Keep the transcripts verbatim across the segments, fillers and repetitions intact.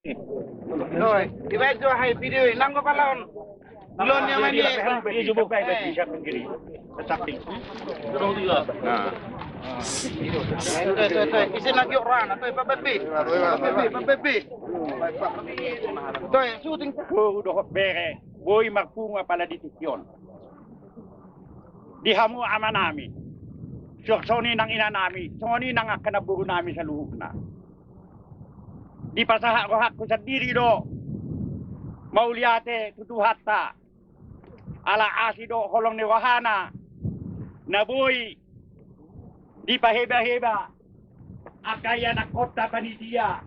Oi, dibaen jo hai video i, nanggo pala on. Belum yang mani. Isi lagi orang, atau apa bebi? Apa bebi? Apa bebi? Toi, syuting. Guru dohot bere, boi marpungu apala di tingki on. Di hamu amanami, songon i nang inanami, songon i nang angka namborunami saluhutna. Dipasahat rohangku sandiri do mauliate tu Tuhanta, ala asi do holong ni rohana na boi dipahebaheba angka ianakhonta panitia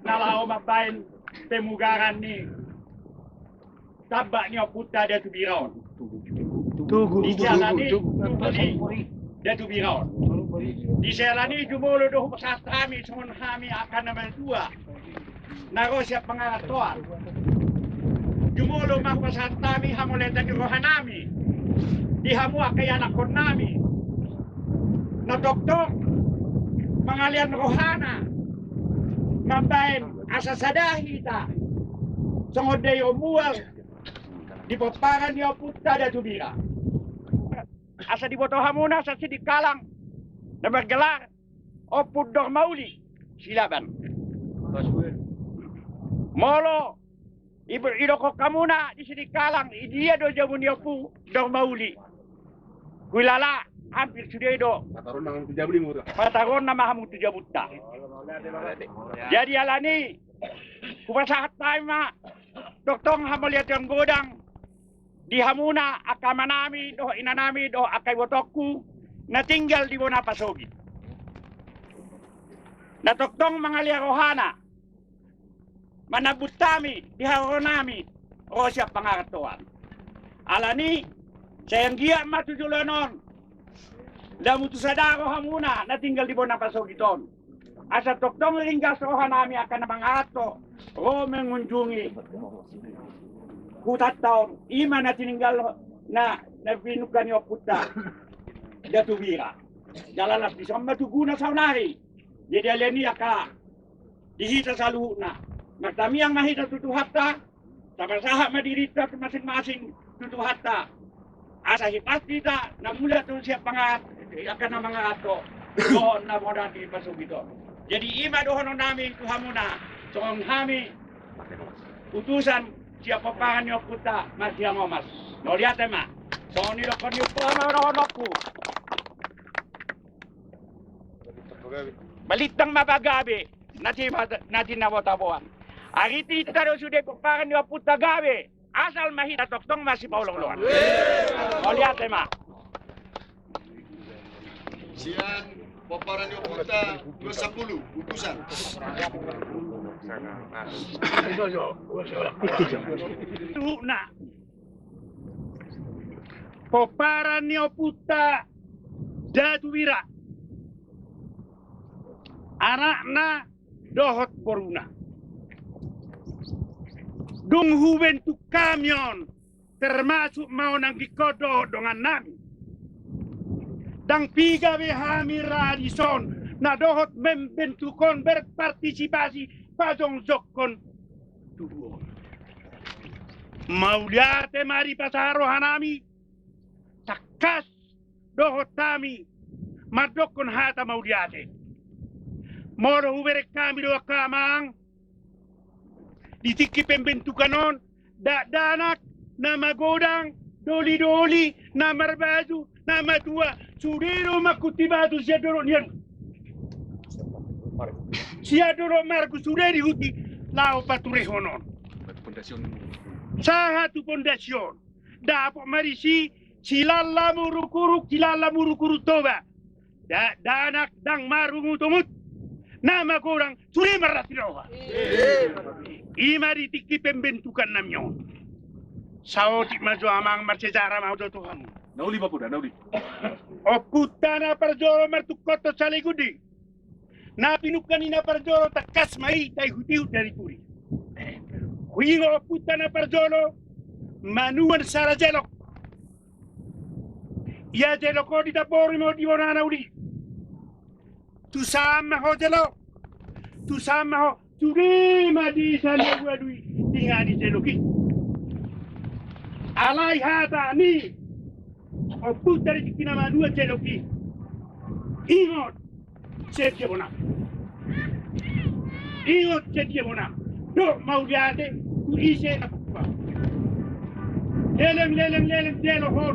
na laho mambaen pemugaran ni tambak ni ompunta Datu Bira on. Tugu, tugu, tugu, tugu. Di siala ni Datu Bira on. Di siala ni jumolo do hupasahat hami songon hami angka na matua na ro sian pangarantoan. Jumolo ma hupasahat hami hamauliateon ni rohanami di hamu angka ianakhonnami na tongtong mangalean rohana mambaen asa sada hita songon daion mual di pomparan ni ompunta Datu Bira. Asa diboto hamuna asa Sidikalang na margelar Ompu Dormauli Silaban. Molo idokkon hamuna di Sidikalang, idia do jabu ni Ompu Dormauli, huilala hampir sude do pataruhon na ma hamu tu jabunta. Jadi alani hupasahat hami ma tongtong hamauliateon godang di hamuna angka amanami dohot inanami dohot angka ibotongku na tinggal di bona pasogit, na tongtong mangalea rohana manambut hami di haroro nami ro sian pangarantoan. Alani sai anggiat ma tu joloan on ndang mutu sada rohamuna na tinggal di bona pasogit on. Asa tongtong ringgas rohanami angka na mangaranto ro mengunjungi hutanta on, i ma na tininggal na, na pinungka ni ompunta Datu Bira. Jala las dison ma tuguna saonari. Jadi alani angka di hita saluhutna martamiang ma hita tu Tuhanta. Tapasahat ma dirinta tu masing-masing tu Tuhanta. Asa hipas hita na mulak tu sian pangaranto, angka na mangaranto dohot na bona di pasogit on. Jadi i ma dohononnami tu hamuna songon hami utusan sian pomparan ni ompunta Marsiangomas. Mauliate ma. Songon i dohonon ni ompu ma dohononku. Balintang ma pagabe na ti, na tinabotaboan. Ari tinta do sude pomparan ni ompunta gabe, asal ma hita tongtong masipaolooloan. Mauliate ma. Sian pomparan ni ompunta dua sapuluh utusan. Suhutna pomparan ni ompunta Datu Bira, anakna dohot boruna. Dung hubentuk hami on, termasuk ma on anggikkon dohot dongannami, ndang piga be hami ra dison na dohot membentuk on, berpartisipasi pajongjongkon tubu on. Mauliate ma dipasahat rohanami, tangkas dohot hami mandokkon hata mauliate. Molo hubereng hami do angka amang di tingki pembentukan on, dakdanak na magodang, dolidoli na marbaju na matua, sude do mangkuti batu sian Dolok ni Alu, sian Dolok Margu sude dihuti laho paturehon on sahat tu pondasi on. Dapot ma disi silala murukuruk, silala murukuruk Toba. Dakdanak ndang marungutungut, na magodang sude marasi roha. I ma di tingki pembentukannami on. Saotik ma jo amang, marsejarah ma jo tu hamu. Na uli ma poda, na uli. Ompunta na parjolo martungkothon Salegundi, na pinungka ni na parjolo tangkas ma i taihutihut dari puri. Huingot ompunta na parjolo manuan sara jelok. Ia jelok on ditamboru ma di bona na uli. Tusan ma ho jelok, tusan ma ho. sude ma desa na ualu i dingani joloan i. Alai hata ni ompunta Rizky Namadua joloan i. Ingot, setia bonam. Ingot, setia bonam. Dohot mauliate tu ise na pukua. Leleng, leleng, leleng jolo ho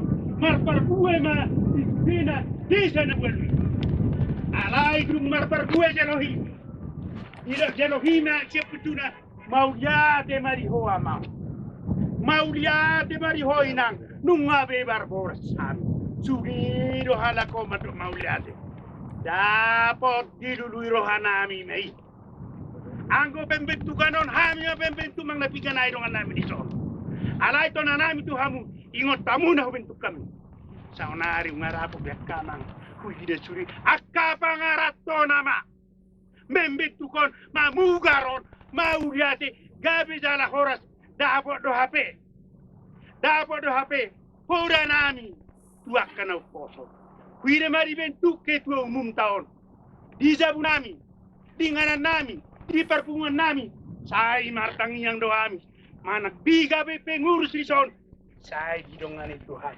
marparbue ma di sudena desa na ualu i. Alai dung marparbue jolo i, didok jolo i ma sian pintuna, mauliate ma di ho amang. Mauliate ma di ho inang. Nunga be marboras hami. Sude do halak on mandok mauliate. Dapot dilului rohanami ma i. Anggo pembentukan on, hami ma pembentuk, manang na piga nai dongannami dison. Alai tonanami tu hamu, ingot hamu na hubentuk hami. Saonari nunga dapot be angka amang. Huida sude angka pangaranto nama. Membentuk on, mamugar on, mauliate, gabe jala horas, dapot do hape. Dapot do hape horanami tu angka na umposo. Huida ma dibentuk ketua umumta on. Di jabunami, di inganannami, di parpungungannami, sai martangiang do hami. Manang piga be pengurus dison, sai didongani Tuhan.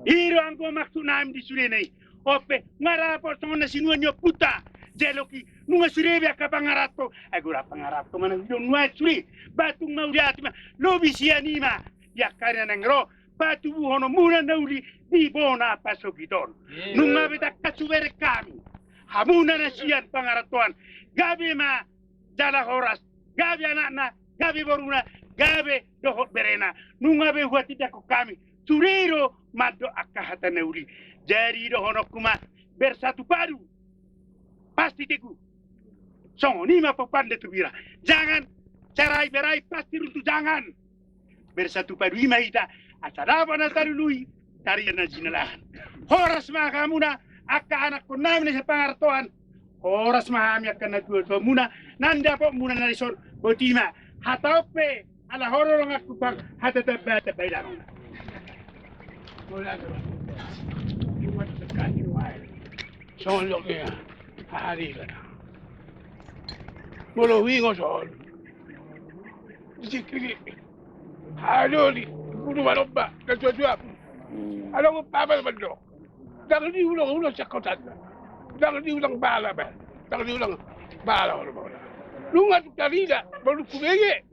I do anggo maksudnami di sudena i. On pe, nunga dapot songon na sinuan ni ompunta joloan i, nunga sude be angka pangaranto. Ai godang pangaranto manang didok nuaeng sude. Ba tung mauliate ma, lobi sian i ma di angka na naeng ro patubuhononmuna na uli di bona pasogit on. Nunga be tangkas hubereng hami. Hamuna na sian pangarantoan, gabe ma jala horas, gabe anakna, gabe boruna, gabe dohot berena. Nunga be huhatindangkon hami. Sude do mandok angka hata na uli. Jadi dohononku ma, bersatu padu pasti teguh. Songon i ma pompanda tu bira. Jangan cerai berai, pasti runtuh jangan. Bersatu padu i ma hita, asa dapot na talului, tarian na jinalahan. Horas ma hamuna angka anakkonnami na sian pangarantoan. Horas ma hami angka natuatuamuna na nidapotmuna na dison. Boti ma, hata on pe ala ho do donganku, hata tamba, tamba i dang. Songon dok ia hahalilan. Molo huingot on, di singkiri, halo di Guru Malomba, natuatua. Adong umpama na mandok, ndang diulang-ulang sian kotana. Ndang diulang bala, ba. Ndang diulang bala, bala, bala. Nunga tung tarida, molo tung hubege.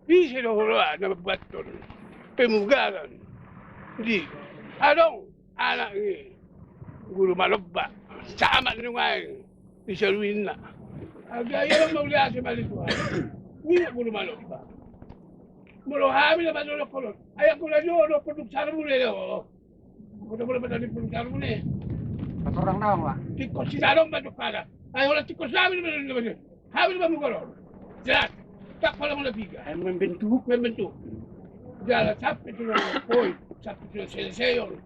Ise do huroha na mambuathon pemugaran? Di adong anak ni Guru Malomba, camat ni nuaeng di Saluinna. Anggo i adong mauliate ma di Tuhan. Ninna Guru Malomba, molo hami na manjolok holong, ai anggo na jo do ponduk sarmune do. Molo, molo, molo, molo, molo, molo. Patorang naung, Pak. Tingkos si Salom, Pak, Pak. Ayo, lah, tingkos kami, Pak, Pak. Kami, Pak, Pak, Pak. Jelas. Tak pala mula tiga. Ayo, membentuk. Membentuk. Jalan sampai tu, oi, sampai tu selesai, oi.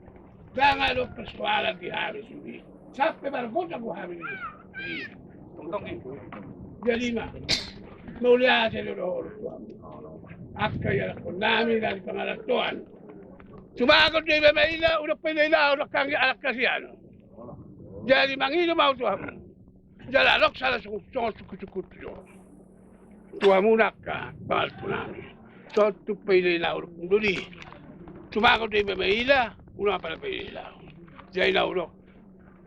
Jangan ada persoalan di hari ini. Sampai barang kota gua hari ini. Tong, tong, tong. Jadi, ma, mauliate do dohot tu hamu. Angka ianakkonnami na di pangarantoan. Tumagon do iba ma ila, unang paila-ila, unang kangge anak kasihan. Jadi mangido ma au tu hamu. Jala adong sada songon, songon sukut-sukut do tu hamu angka pangarantonami. Tontu paila-ila, unang doli. Tumagon do iba ma ila, unang pala paila-ila. Jadi na unang.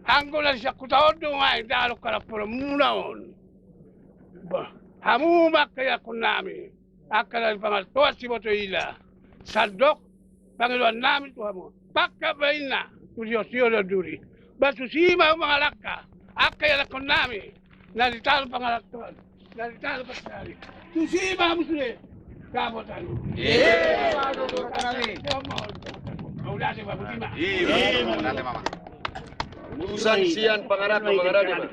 Anggo na di sian huta on do ngai, ndang adong halampononmuna on. Bah, hamu ma angka ianakkonnami. Angka na di pangarantoan siboto ila. Sandok pangidoannami tu hamu. Pangkat ma inna tu sihol-sihol na duri. Ba tusi ma hamu mangalangka. Angka ianakkonnami na di tano pangarantoan, na di tano parsahali. Tusi ma hamu sude. Dapot hamu. Iya. Mauliate ma, boti ma. Iya, mauliate ma. Utusan sian pangaranto, pangaranto ma.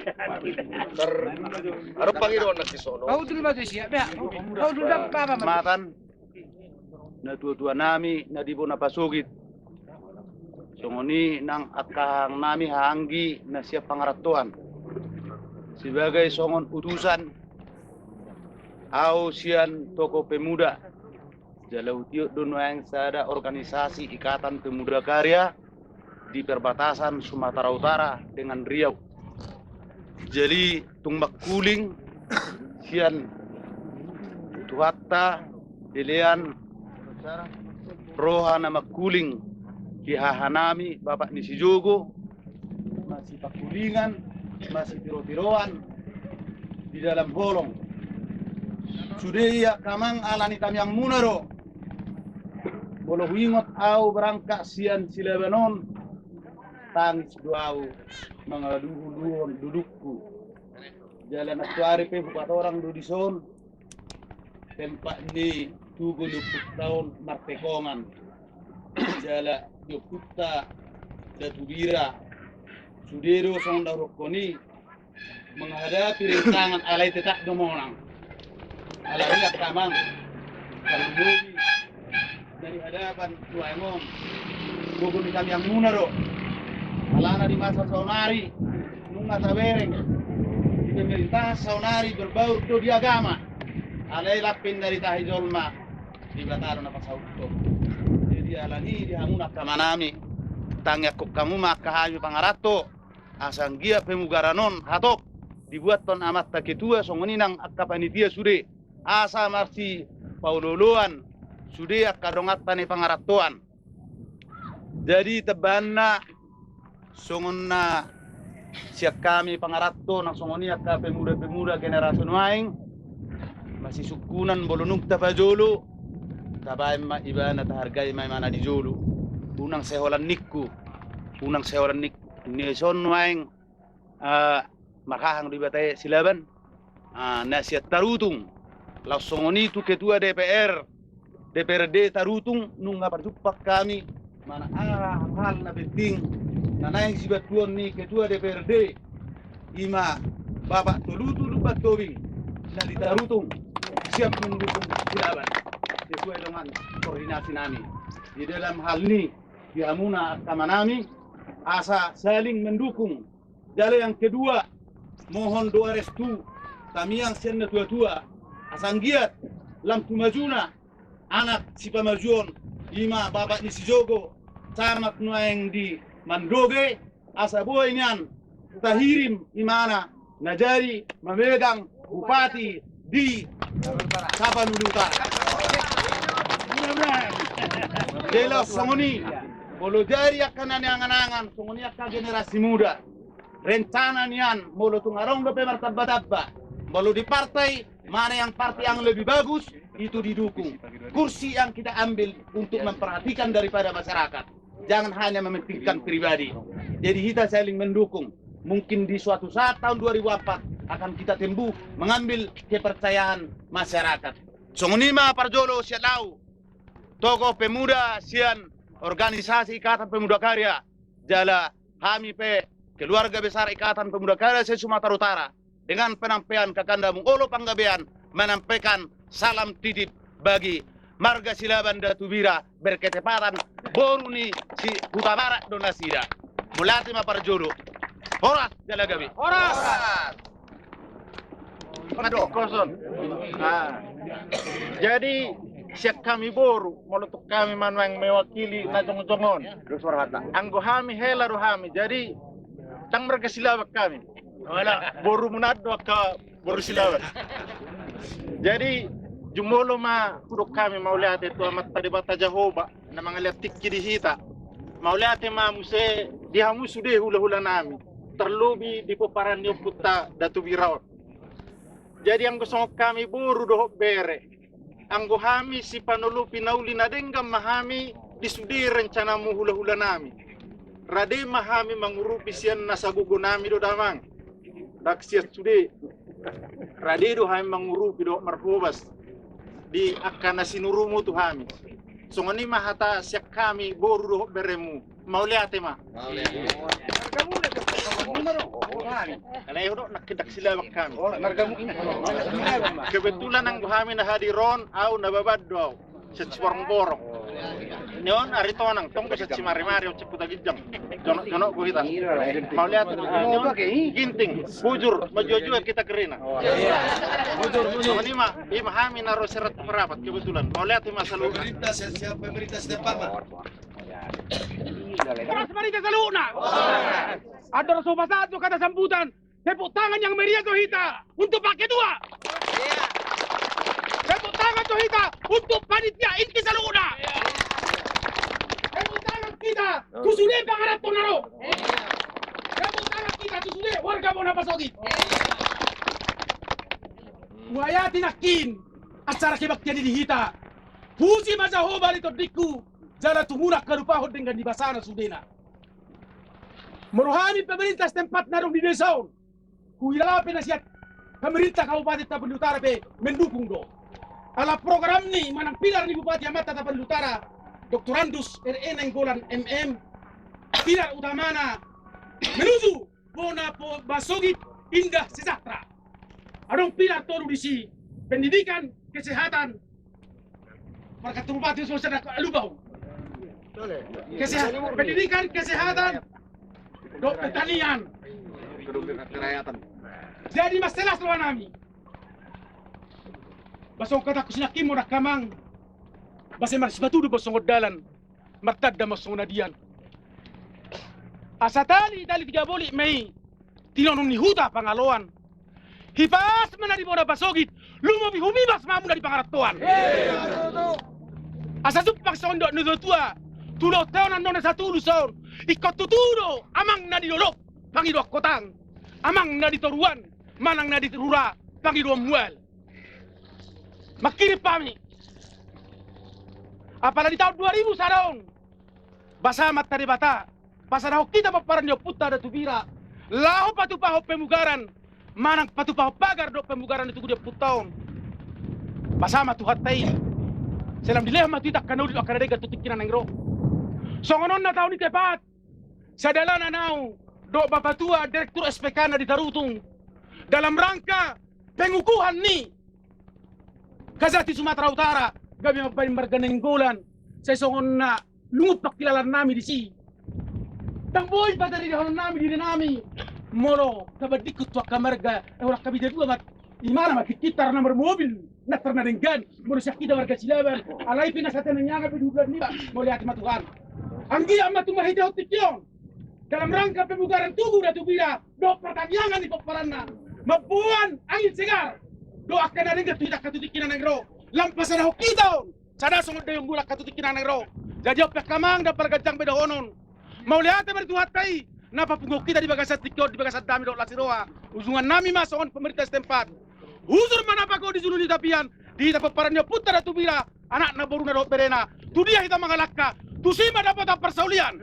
Tar, adong pangidoan nangkin sono. Kau dulu batu siap ya. Kau dulu dapat apa, Mas? Matan. Natuatuanami na di bona pasogit. Songon i nang angka hahangnami, hahaanggi na sian pangarantoan. Sebagai songon utusan au sian tokoh pemuda. Jala hutiop do nuaeng sada organisasi Ikatan Pemuda Karya di perbatasan Sumatera Utara dengan Riau. Jadi tung mangkuling sian Tuhanta, dilean roha na mangkuling di hahanami, bapak ni si Jogo, masipangkulingan, masitirotiroan di dalam holong. Sude i angka amang, ala ni tamiangmuna do. Molo huingot au berangkat sian Silaban on, tangis do au mangaluhuluhon dudukku. Jala nantuari pe hupatorang do dison tempat ni tugu ni ompunta on Martekongan. Jala di ompunta Datu Bira, sude do songon na hudokkon i, menghadapi rintangan, alai tetap do monang. Alai angka amang, tarlumobi na di hadapan nuaeng on, gogo ni tamiangmuna do. Alana di masa saonari, nunga tabereng, di pemerintahan saonari berbaur do di agama. Alai lam pe na ditahi jolma, Debata do na pasauthon. Jadi alani i di hamuna angka amanami, tangiangkon hamu ma angka hami pangaranto, asa anggiat pemugaran on hatop dibuathon amanta ketua, songon i nang angka panitia sude, asa marsipaolooloan sude angka donganta na di pangarantoan. Jadi tambahanna, songon na sian hami pangaranto, nang songon i angka pemuda-pemuda generasi nuaeng, masisungkunan molo nunga tapajolo, tabaen ma ibana, tahargai ma ibana di jolo. Unang sai holan ningku, unang sai holan ningku. Ni son nuaeng, eh, marhahang do Debata i Silaban, eh, na sian Tarutung, laos songon i tu ketua D P R, D P R D Tarutung, nunga parjumpa hami, manang aha hal-hal na penting na naeng sibantuon ni ketua D P R D, i ma Bapak Tolutu Lumban Tobing na di Tarutung, siap mendukung Silaban sesuai dengan koordinasi nami di dalam hal ni di hamuna angka amanami, asa saling mendukung. Jala yang kedua, mohon doa restu tamiang sian natuatua, asa anggiat lam tu majuna anak sipamajuon, i ma bapak ni si Jogo, camat nuaeng di Mandoge, asa boi nian tahirim imana na jadi mamegang bupati di Tapanuli Utara. Jadi laos songon i, molo jadi angka na niangan-angan, songon i angka generasi muda, rencana nian, molo tung adong dope martamba-tamba, molo di partai, mana yang partai yang lebih bagus, itu didukung. Kursi yang kita ambil untuk memperhatikan daripada masyarakat. Jangan hanya mementingkan pribadi. Jadi kita saling mendukung. Mungkin di suatu saat tahun dua ribu empat akan kita tembu mengambil kepercayaan masyarakat. Songon i ma parjolo sian au, tokoh pemuda sian organisasi Ikatan Pemuda Karya, jala hami pe keluarga besar Ikatan Pemuda Karya se-Sumatera Utara, dengan penampilan Kakanda Mung Olo Panggabean, menyampaikan salam titip bagi marga Silaban Datu Bira, berketepatan boru ni si Hutabarat do nasida. Mauliate ma parjolo. Horas jala gabe. Horas. Aduh, kosong. Ah. Jadi sian hami boru, molo tung hami ma nuaeng mewakili na jongjong on. Anggo hami hela do hami. Jadi ndang marga Silaban hami. Boru muna do angka boru Silaban. Jadi jumolo ma hudok hami mauliate tu Amanta Debata Jahowa na mangalean tingki di hita. Mauliate ma muse di hamu sude hula-hula nami, tarlobi di pomparan ni ompunta Datu Bira on. Jadi anggo songon hami boru dohot bere, anggo hami sipanolopi na uli na denggan ma hami di sude rencanamu hula-hula nami. Rade ma hami mangurupi sian na sagogo nami do damang. Ndang sian sude. Rade do hami mangurupi dohot marhobas di angka na sinurumu tu hami. Songon i ma hata sian hami boru dohot beremu. Mauliate ma. Mauliate. Alai hudok nangkin ndang Silaban hami. Kebetulan anggo hami na hadir on, au Nababan do au. Sian Siborongborong. Ni on Aritonang, tong do sian Simarimari, on sian Huta Ginjang. Jonok-jonok do hita. Mauliate. Ni on Ginting, bujur, majual-jual hita kerina. Bujur, bujur. Ni ma, i ma hami na ro serta merapat kebetulan. Mauliate ma saluhutna. Pemerintah, siap, siap pemerintah setempat, Pak. Horas ma di hita saluhutna. Andor so pasahat jo hata sambutan. Tepuk tangan yang meriah tu hita untuk Pak Ketua. Tepuk tangan tu hita untuk panitia inti saluhutna. Tepuk tangan hita tu sude pangaranto na ro. Tepuk tangan hita tu sude warga Bona Pasogit. Huayati nangkin acara kebaktian i di hita. Puji ma Jahowa ale tondingku, jala tumundalhon halumpang denggan ni basana sudena. Molo hami pemerintah setempat na adong di desa on, huhilala pe na sian pemerintah Kabupaten Tapanuli Utara pe mendukung do. Ala program ni manang pilar ni Bupati Amanta Tapanuli Utara, Doktorandus R E Nainggolan M M, pilar utamana menuju Bona po-, Pasogit Indah Sejahtera. Adong pilar tolu disi, pendidikan, kesehatan, marga tu bupati so sada lupa. Kesehatan, pendidikan, kesehatan, dohot pertanian. Jadi masalah roha nami. Ba songon hatangku sinangkin ma on angka amang. Ba sai marsipatudu ma songon dalan, martanda ma songon adian. Asa tali, tali tiga bolik ma i, tinonon ni huta Pangaloan. Hipas ma na di Bona Pasogit, lumobi humibas ma hamu na di pangarantoan. Asa jumpang songon dok ni natua-tua, tu dohot teonan do na satulus on. Ingkon tutu do amang na di dolok pangidoan hotang, amang na di toruan manang na di rura pangidoan mual. Mangkirim hami. Apala di taon dua ribu sada on, basa ma Amanta Debata pasadahon hita pomparan ni ompunta Datu Bira laho patupahon pemugaran manang patupahon pagar dohot pemugaran di tugu ni ompunta on. Basa ma Tuhanta i, sai lam dilehon ma tu hita angka na uli dohot angka na denggan tu tingki na naeng ro. Songon on na taon i tepat, sadalanan ahu dohot bapatua direktur S P K na di Tarutung dalam rangka pengukuhan ni Kajati Sumatera Utara, gabe mambahen marga Nainggolan, sai songon na lungun pangkilalaan nami disi. Ndang boi pataridahonon nami diri nami molo tabandingkon tu angka marga, eh, orang kabida dua mat, imana ma tingki tar na marmobil, na tar na denggan, molo sian hita marga Silaban, alai pe na satangiangan pe di bulan lima, mauliate ma Tuhan. Anggiat ma tung marhitehon tingki on dalam rangka pemugaran tugu Datu Bira dohot partangiangan ni pomparanna, mamboan angin segar dohot angka na denggan tu hita angka tu tingki na naeng ro. Lam pasadahon hita on sada songon dayung bulan angka tu tingki na naeng ro. Jadi on pe angka amang, ndang parganjang be dohonon. Mauliate ma di Tuhanta i na papunguhon hita di bagasan tingki on di bagasan dame dohot las ni roha. Ujungan nami ma songon pemerintah setempat, hujur ma na pago di julu ni tapian, di hita pomparan ni ompunta Datu Bira, anakna, boruna dohot berena. Tu dia hita mangalangka, tusi ma dapotan parsaulian.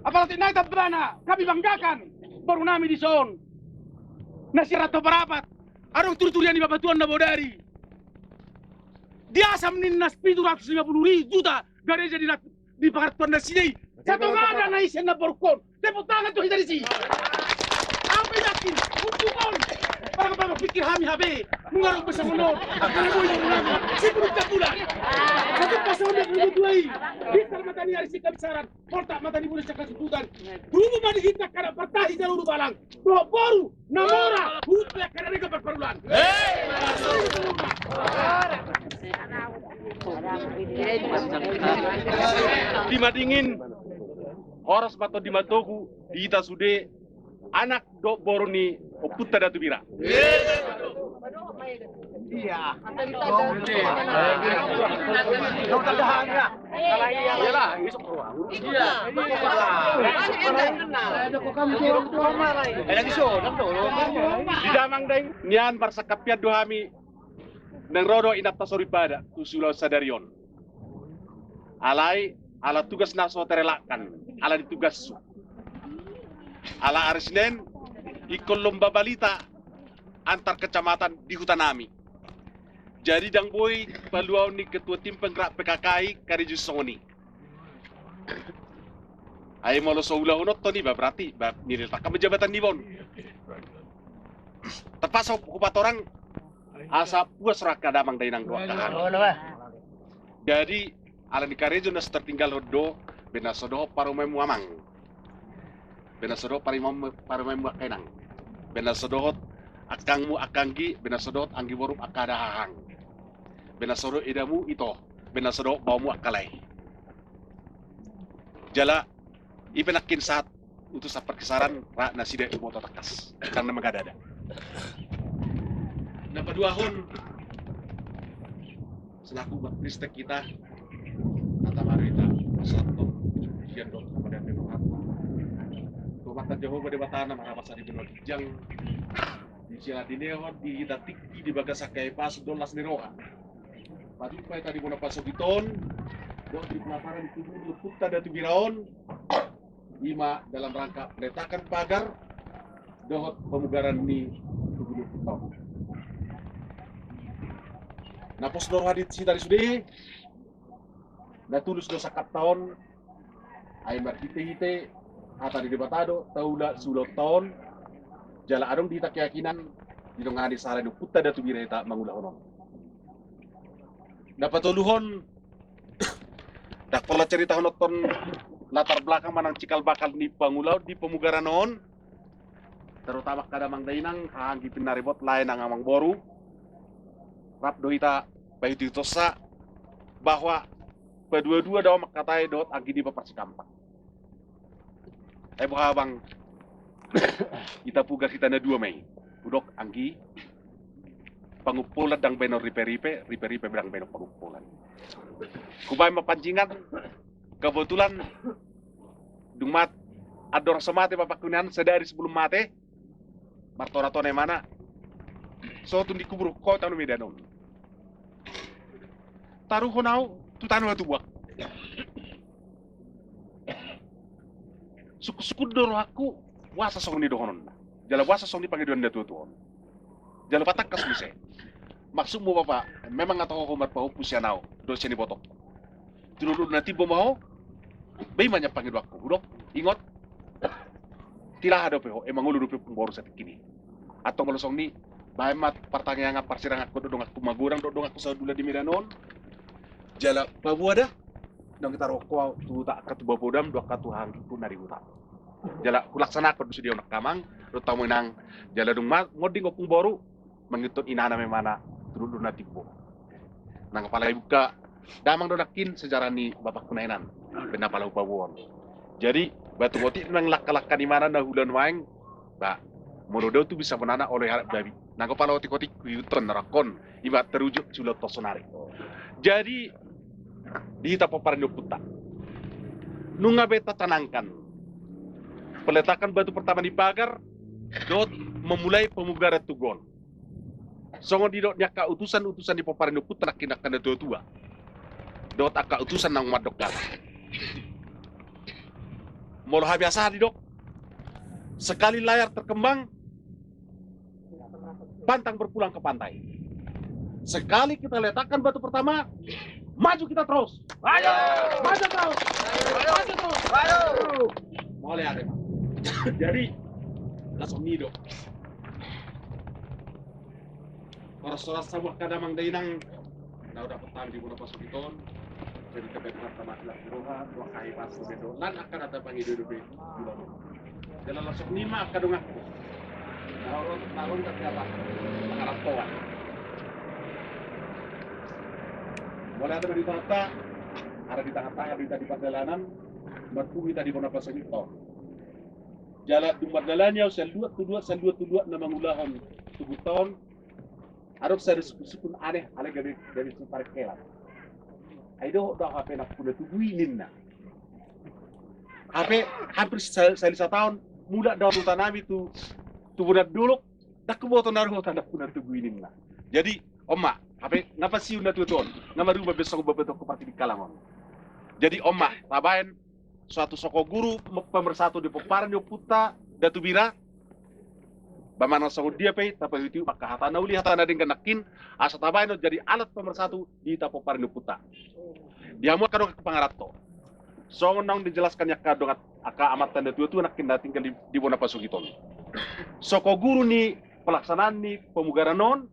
Apala tingki na i tambana, hami banggakan boru nami dison. Na sian Rantau Parapat, adong turiturian ni bapatuan na bodari. Di asam ninna pitu ratus lima puluh ri-, juta gareja di rat-, di pangarantoan nasida i. Satonga na isi na borukon. Tepuk tangan tu hita disi. Ape yakin? Untuk on. Barang apa pikir hami hape. Mengarung bersama non. Akan boy yang ulama. Sikurut kapulan. Satu pasal dia dua i. Bisa mata ni hari sikap saran. Poltak mata ni bulan cakap sebutan. Dulu mani hita kada partahi jalur balang. Dohot boru na mora, huta kada denggan parparulan. Di madingin, horas ma tondi ma togu di hita sude, anak dohot boru ni ompunta Datu Bira. Iya. Di damang daing nian marsangkapian do hami naeng ro dohot inanta soripada tu siulaon sadari on. Alai ala tugas na so terelakkan, ala ni tugashu. Ala ari Senen ingkon lomba balita antar kecamatan di huta nami. Jadi ndang boi paluaon ni ketua tim penggerak P K K i karejo songon i. Ai molo so ulahonon toni ba berarti ba nilai tangkap jabatan ni bon. Tepas hupatorang asa puas raka damang dainang dohot. Jadi ala ni karejo na so tertinggal on do, bena so dohot parumaenmu amang, bena so dohot parumaenmu, parumaenmu angka inang, bena so dohot angkangmu angka anggi, bena so dohot anggi borum angka dahahang, bena so dohot edamu ito, bena so dohot baomu angka lae. Jala i pe nangkin sahat utusan parkesaran ra nasida iboto tangkas, ndang na mangadada. Na paduahon, selaku umat Kristen hita, hata ma hita, pasahathon pujipujian dohot hamuliateon tu Tuhanta Jahowa Debata na marhabasa di banua ginjang, di sela dinehon di hita tingki di bagasan hahipason dohot las ni roha. Pajumpang hita di bona pasogit on dohot di pelaparan ni tubu ni ompunta Datu Bira on, i ma dalam rangka peletakan pagar dohot pemugaran ni tubu ni ompunta on. Na pos do roha di hita i sude, na tulus do sangkapta on, ai marhitehite hata ni Debata do taula siulaonta on, jala adong di hita keyakinan didongani sala ni ompunta Datu Bira hita mangulahon on. Na patoluhon, ndang pola caritahononhon latar belakang manang cikal bakal ni pangulaon di pemugaran on, terutama angka damang dainang, haha anggi pinaribot, lae nang amang boru, rap do hita paihutihutihonsa bahwa paduadua do amang hata i dohot anggi niba Parsikampak. Ai boha, abang, hita pugar hita na dua ma i. Hudok anggi, pangumpolan ndang baenon riperipe, riperipe ndang baenon pangumpolan. Hubaen ma panjingan, kebetulan dung ma andorang so mate bapakku nian, sadari sebelum mate, martoratona imana, sotung dikubur ho tano Medan on. Taruhon au tu tano Hatubuak. Sungkunsungkun do rohangku, boasa songon i dohononna, jala boasa songon i pangidoan ni natuatua on. Jala patangkas muse. Maksudmu, Bapa, memang nga toho ho marpahompu sian au dohot sian ibotongku? Tu dolok na timbo ma ho, ba i ma nian pangidoanku. Hudok, ingot, tilaha dope ho, e mangolu dope ompung boru satingkin i. Antong molo songon i, baen ma partangiangan, parsiranganhon dohot donganku magodang dohot donganku sahundulan di Medan on. Jala paboa da, naung ditaruhon ho au tu huta angka tu bapodam dohot angka tu haha anggingku na di huta. Jala hulaksanahon do sude on angka amang dohot hamu inang. Jala dung ma monding ompung boru, mangihuthon inana ma imana tu dolok na timbo. Nang apala ibuka damang do nangkin sejarah ni bapakku na inan, baen na pala hupaboa on. Jadi batu botik nang langkalangka ni imana na hula nuaeng, ba, molo dao tu bisa bonana olo iharap babi. Nang apala otikotihon na rangkon, iba terwujud siulaonta sonari. Jadi di hita pomparan ni ompunta, nunga be tacanangkan peletakan batu pertama ni pagar dohot memulai pemugaran tugu on. Songon didok ni angka utusan-utusan ni pomparan ni ompunta nangkin, angka natuatua dohot angka utusan naung mandok hata, molo habiasaan didok, sekali layar terkembang, pantang berpulang ke pantai. Sekali kita letakkan batu pertama, maju kita terus. Ayo, maju terus. Ayo, maju terus. Ayo. Mauliate ma. Jadi, langsung nido. Horas-horas hamu angka damang dainang na dapot hami di bona pasogit on. Jadi, tabaen ma hata las ni roha, dohot hahipason dope, dohot lan angka na tapangido dope. Jala langsung nima angka donganku. Naung ro, naung ro, tapi apa? Pangarantoan. Mauliate ma di Tuhanta, ala di tangan-tangan hita di pardalanan, marpungu hita di bona pasogit on. Jala dung mardalani au sian luat tu luat, sian luat tu luat na mangulahon tugunta on, adong sada sungkunsungkun aneh, alai gabe, gabe sungkun parengkelan. Ai dohot do au hape nampuna tugu i ninna. Hape hampir sa-, sahali sataon mulak do au tu huta nami tu, tu bona dolok, ndang huboto na ro hata nampuna tugu i ninna. Jadi on ma, hape nga pansiun natuatua on, nga marubah be songon bapatuaku parsidingkalang on. Jadi on ma, tabaen suatu soko guru pemersatu di pomparan ni ompunta Datu Bira. Ba manang songon dia pe i, tapaihutihut ma angka hata na uli, hata na denggan nangkin, asa tabaen on jadi alat pemersatu di hita pomparan ni ompunta. Di hamu angka donganku pangaranto, songon naung dijelaskan ni angka dongan, angka amanta natuatua nangkin na tinggal di, di bona pasogit on, soko guru ni pelaksanaan ni pemugaran on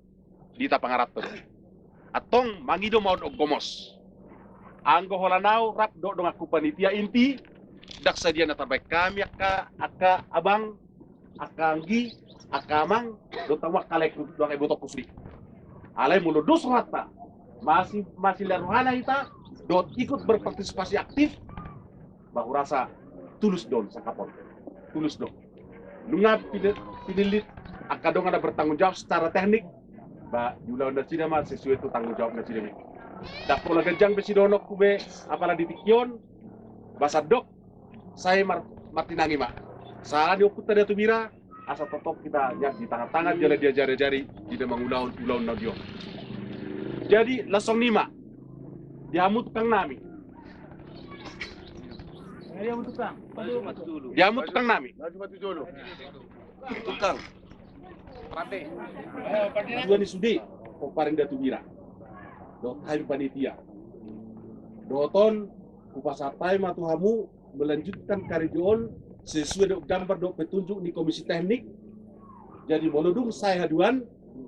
di hita pangaranto do. Antong mangido ma on, on gomos. Anggo holan au rap dohot donganku panitia inti, ndang sadia na tarbaen hami angka, angka abang, angka anggi, angka amang, dohot hamu angka laengku dohot ibotongku sude. Alai molo dos rohanta, masih, masih las rohana hita dohot ikut berpartisipasi aktif, ba hurasa tulus do on sangkap on. tulus do. Nunga pini-, pinillit angka dongan na bertanggung jawab secara teknik, ba di ulaon nasida ma sesuai tu tanggung jawab nasida be. Ndang pola ganjang be sidohononku be, apala di tingki on, ba sandok, sai mar-, martinangi ma. Sahala ni ompunta Datu Bira, asa tongtong hita nian di tangan-tangan jala diajari-ajari di na mangulahon ulaon na uli on. Jadi, laos songon i ma di hamu tukang nami. Di hamu tukang nami. Tukang. Dua ni sude, pomparan ni Datu Bira dohot hami panitia. Dohot on, hupasahat hami ma tu hamu melanjutkan karejo on sesuai dohot gambar dohot petunjuk ni komisi teknik. Jadi molo dung sae haduan,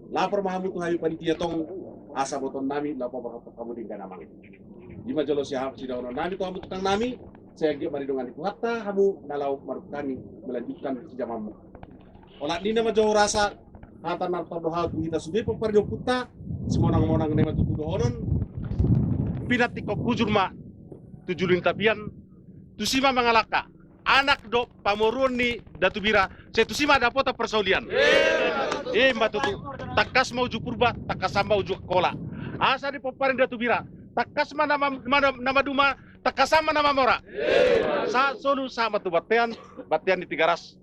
lapor ma hamu tu hami panitia tong, asa botoon nami laho paborhathon hamu denggan amang. I ma jolo siha-, sidohonon nami tu hamu tukang nami, sai anggiat ma didongani Tuhanta hamu na laho marungkani melanjutkan sijamaanmu. Olat ni na ma jo hurasa hata na tardohot tu hita sude pomparan ni ompunta, simonang-monang na i ma tutu dohonon. Pinantikhon hujur ma tu julu ni tapian, tusi ma mangalangka anak dohot pamoruon ni Datu Bira, sai tusi ma dapotan parsaulian. I ma tutu, tangkas ma uju Purba, tangkasan ma uju Angkola. Asa di pomparan ni Datu Bira, tangkas ma na ma-, ma-, na maduma, tangkasan ma na mamora. Sahat solu sahat ma tu bontean, bontean ni Tigaras.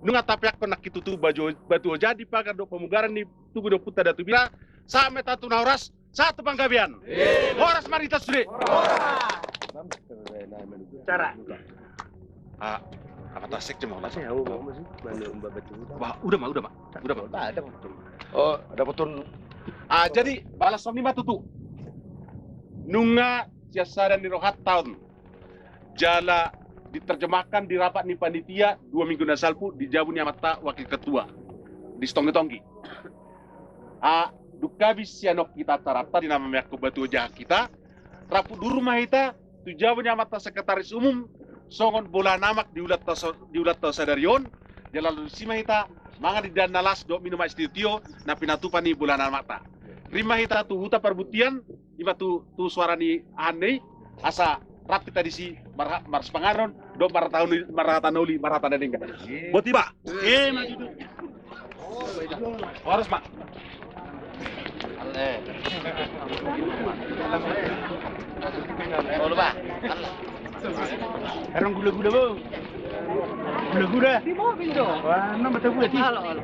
Nunga tapeakkon nangkin tutu baju-, batu oja di pagar dohot pamugaran ni tugu ni ompunta Datu Bira, sahat ma hita tu na horas, sahat tu panggabean. Horas ma di hita sude. Cara. Ah, apa tasek cuma horas? Bah, udah ma, udah ma. Udah ma. Oh, ada betul. Ah, jadi, ba laos songon i ma tutu. Nunga sian sada ni rohanta on. Jala diterjemahkan di rapat ni panitia dua minggu na salpu di jabu ni amanta wakil ketua di Sitonggi-tonggi. Ah, dung habis sian on hita acaranta di na mameakkon batu oja hita, rap hundul ma hita tu jabu ni amanta sekretaris umum songon bolahan amak di ulaonta so-, di ulaonta sadari on. Jala laos tusi ma hita mangan indahan na las dohot minum ais tio-tio na pinatupa ni bolahan amanta. Rim ma hita tu huta parbutian, i ma tu, tu soara ni ahan na i, asa rap hita disi marha-, marsipanganon dohot marhata na uli, marhata na uli, marhata na denggan. Boti ba? Eh, maju tu. Horas ma. Olo ba. Erong gula-gula bo. Gula-gula. Di mobil do. Wah, nama tak gula ti. Alo, alo.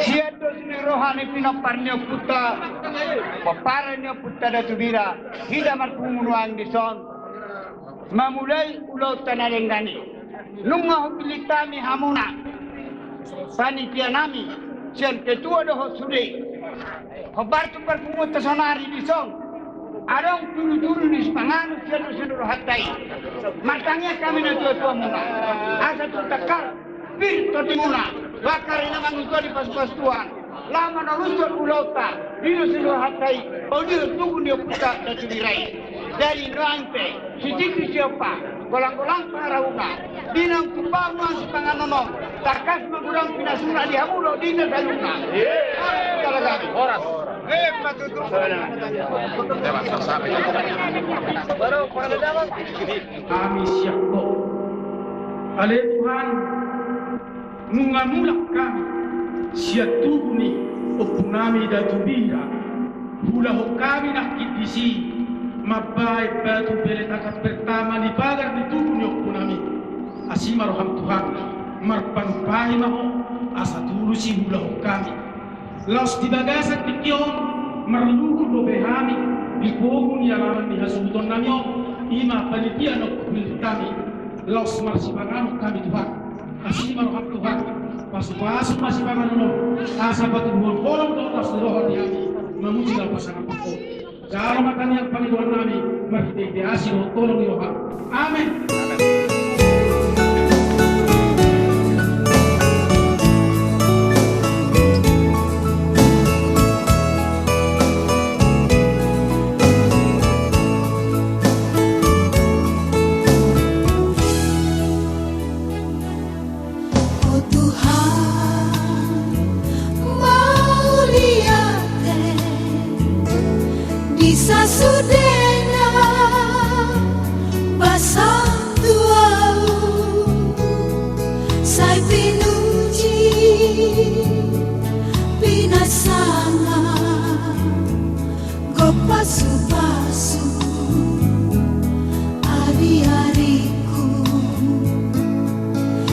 Sian dos ni roha ni pinompar ni ompunta, pomparan ni ompunta Datu Bira, hita marpungu nuaeng dison. Mamulai ulaonta na denggan i. Nunga hupillit hami hamuna, panitia nami, sian ketua dohot sude. Hombar tu parpunguanta saonari dison. Adong tudu-tudu ni sipanganon sian dos ni rohanta i. Martangiang hami natua-tuamuna. Asa tung tangkas pir tondimuna, bakar i na mangido di pasu-pasu Tuhan. Laho manarushon ulaonta di dos ni rohanta i, paulihon tugu ni ompunta Datu Bira i. Jadi nuaeng pe, sititi siompa, golang-golang pangarahutna, di na tung bahen nuaeng sipanganon on, tangkas ma godang pinasuna di hamu dohot di na saluhutna. Horas. Horas. Hami siap kok. Ale Tuhan, nunga mulak hami sian tugu ni ompunami Datu Bira, huulahon hami nangkin disi mambahen batu peletakan pertama ni pagar ni tugu ni ompunami. Asi ma roham Tuhan, marpanumpangi ma Ho, asa tulus i huulahon hami. Laos di bagasan tingki on, marluhur dope hami di pogu ni alaman ni hasuhutonnami on, i ma panitia na umbillit hami. Laos marsipanganon hami Tuhan. Asi ma roham Tuhan, pasupasu ma sipanganon on, asa patuduhon holong dohot las ni roha di hami mamuji laho pasangaphon Ho. Jalo ma tangiang pangidoannami marhite-hite asi dohot holong ni roham. Amen. O Tuhan, mauliate di sasudena basa tu ahu, sai pinuji, pinasangap, gok pasupasu ariariku.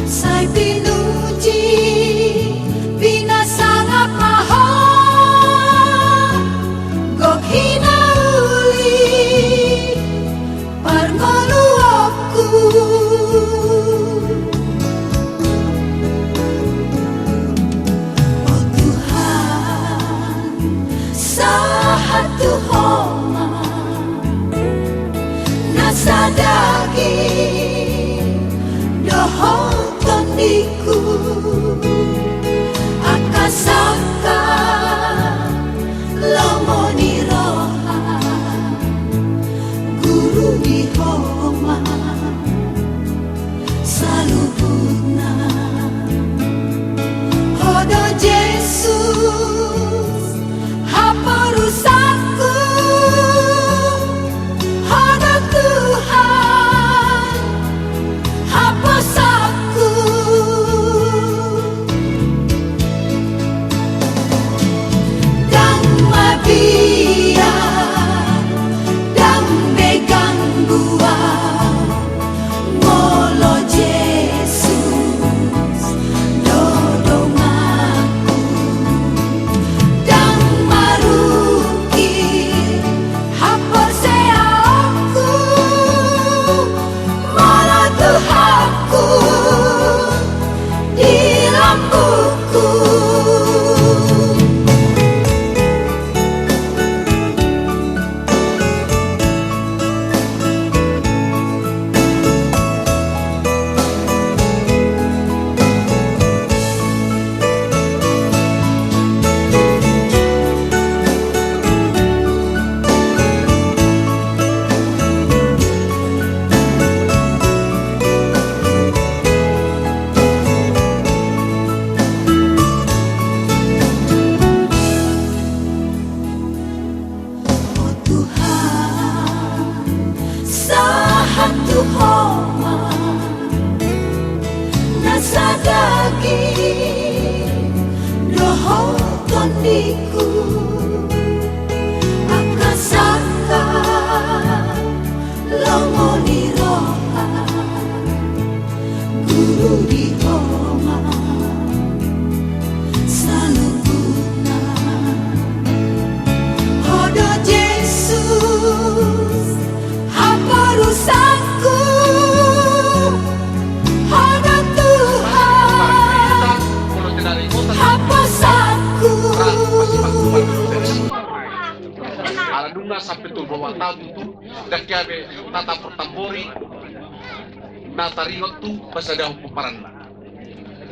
Sai pinuji, pinasangap ma Ho, gok hinauli parngoluonku. O Tuhan, sahat tu Ho ma nasa daging dohot tondiku, angka sangkap lomo ni roha, guru di Ho ma saluhutna. Ho do Jesus haporusanku, Ho do Tuhan haposanku. Ndang mabiar, ndang be ganggu ahu, molo Jesus do donganku. Ndang marungkil haporseaonku, molo Tuhanku di lambungku. O Tuhan, sahat tu Ho ma nasa daging dohot tondiku, angka sangkap lomo ni roha, guru di Ho ma saluhutna. Ho do Jesus haporusanku, Ho do Tuhan haposanku. Ala nunga sampe tolu pulu opat taon tutu, ndang hea be tatap martambori na taringot tu pasadahon pomparanna.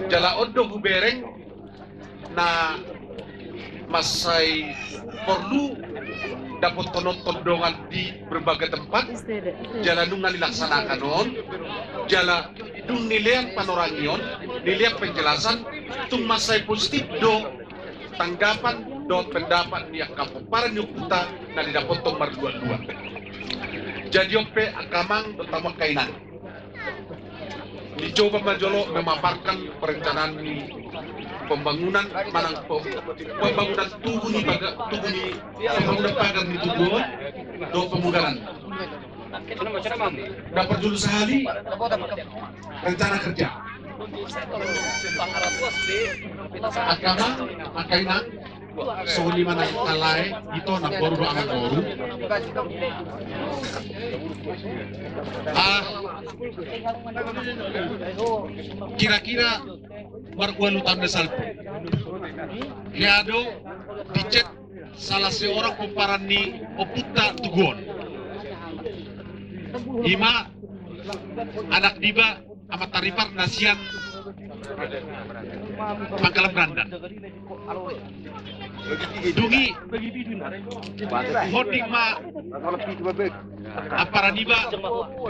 Jala on do hubereng na mansai porlu dapothononton dongan di berbagai tempat, jala nunga nilaksanakan on, jala dung nilean panorangion, nilean penjelasan, tung mansai positif do tanggapan dohot pendapat ni angka pomparan ni ompunta na didapothon marluat-luat. Jadi on pe angka amang dohot hamu angka inang, dicoba ma jolo memaparkan perencanaan ni pembangunan manang pem-, pembangunan tugu ni paga-, tugu ni pembangunan pagar ni tugu on dohot pemugaran. Na parjolo sahali rencana kerja. Angka amang, angka inang, songon i ma nang angka lae, ito, namboru dohot amangboru. Ah, kira-kira marualu taon na salpu, hea do dicet salah seorang pomparan ni ompunta tugu on. I ma anak niba Amanta Ripar na sian Pangkalan Berandan. Dung i, honding ma ampara niba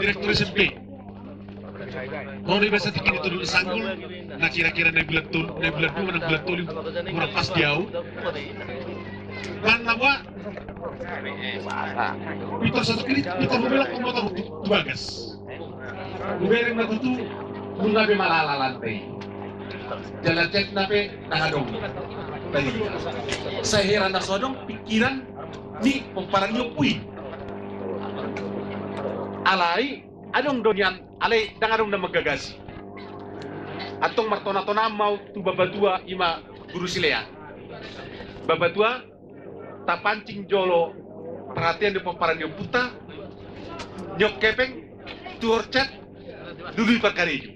direktur S M P. Ro do iba satingki di Toru Sanggul, na kira-kira na bulan tolu, na bulan dua, na bulan tolu, kurang pas di au. Manang na boha, pintor satukir, pintor hubelak pemotong tu, tu bagas. Hubereng ma tutu, nunga be malala lantai. Jala chat na pe na adong. Tadi sai heran na so adong pikiran ni pomparan ni ompu i. Alai adong do nian, alai ndang adong na manggagasi. Antong martona-tona ma au tu bapatua, i ma Guru Silean. Bapatua, tapancing jolo perhatian ni pomparan ni ompunta, nion hepeng, tuhor chat, lului parkarejo.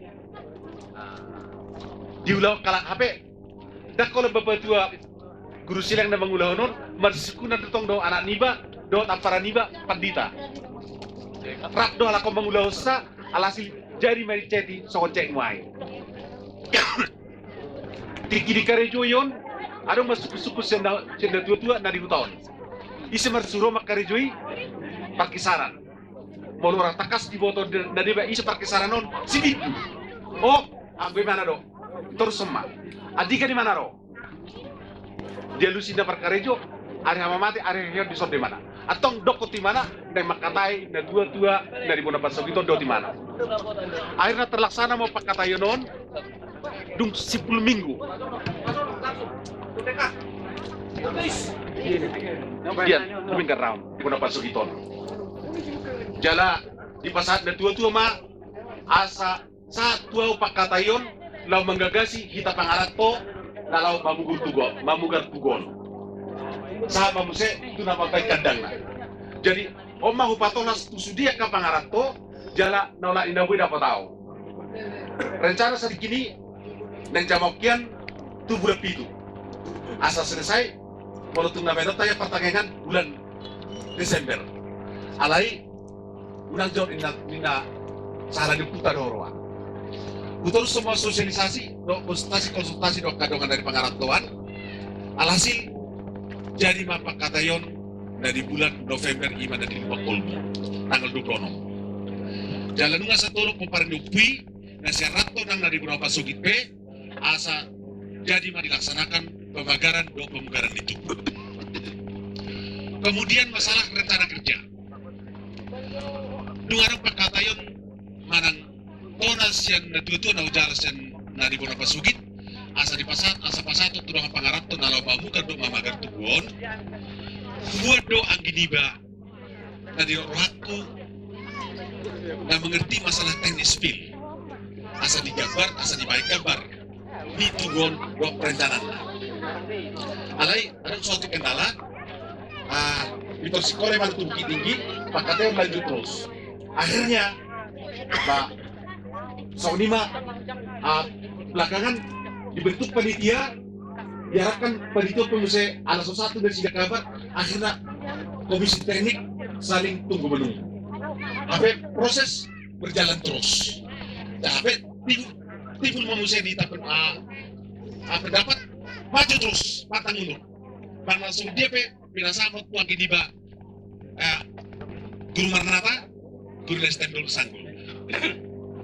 Diulahon halak hape, ndang holan bapatua Guru Silean na mangulahon on, marsinggungan do tong do anak niba dohot ampara niba pandita. Rap do halak on mangulahonsa, alhasil jadi ma dichat i songon chat muaeng. Tingki dikarejoi on, adong ma sungkun-sungkun sian na, sian natuatua na di huta on. Ise marsuru mangkarejo i? Parkesaran. Molo ra tangkas diboto na deba ise parkesaran on, si Bindu. O, anggo imana do. Torus on ma. Andika dimana ro? Dialusi na parkarejo, ari hamamate, ari haheheon, dison do imana. Antong dokkon tu imana, naeng mangkatai natuatua na di bona pansogit on dohot imana. Akhirna terlaksana ma pangkataion on, dung simpul minggu. Dian, dumenggan ra on bona pansogit on. Jala dipasahat natuatua ma asa sahat tu au pangkataion laho manggagasi hita pangaranto na laho mamugar tugu on, mamugar tugu on. Sahat ma muse tu na mambahen kandangna. Jadi on ma hupatolhas tu sude angka pangaranto, jala na olat ni na boi dapot au. Rencana satingki i naeng jamahon hian tu bulan pitu. Asa selesai, molo tung na bahenonta ia, partangiangan bulan Desember. Alai unang jawab ninna, ninna sahala ni ompunta do roha. Hutorus ma sosialisasi dohot konsultasi, konsultasi dohot angka dongan na di pangarantoan. Alhasil jadi ma pangkataion na di bulan November, i ma na di Lumban Kolbu, tanggal dua puluh enam. Jala nunga satolop pomparan ni ompu i na sian ranto nang na di bona pansogit pe, asa jadi ma dilaksanakan pemagaran dohot pemugaran ni tugu. Kemudian masalah rencana kerja. Dung adong pangkataion manang tona sian natuatua na hujalo sian na di bona pansogit, asa dipasahat, asa pasahaton tu dongan pangaranto na laho mamugar dohot mamagar tugu on, hubuat do anggi niba na di rohangku na mengerti masalah teknik sipil. Asa digambar, asa dibahen gambar ni tugu on dohot perencanaanna. Alai adong suatu kendala, ah, pintor singkola i manang tu Bukittinggi, pangkataion lanjut terus. Akhirnya, ba, songon i ma, ah, belakangan dibentuk panitia, diharapkan panitia pe muse ala so satu dari sida kabar, akhirna komisi teknik saling tunggu menunggu. Hape proses berjalan terus. Hape timbul, timbul ma muse di tapen, ah, ah, pendapat, maju terus, pantang mundur. Manang songon dia pe pinasahat tu anggi niba, eh, Guru Marnata, Guru Lestendol Sanggul.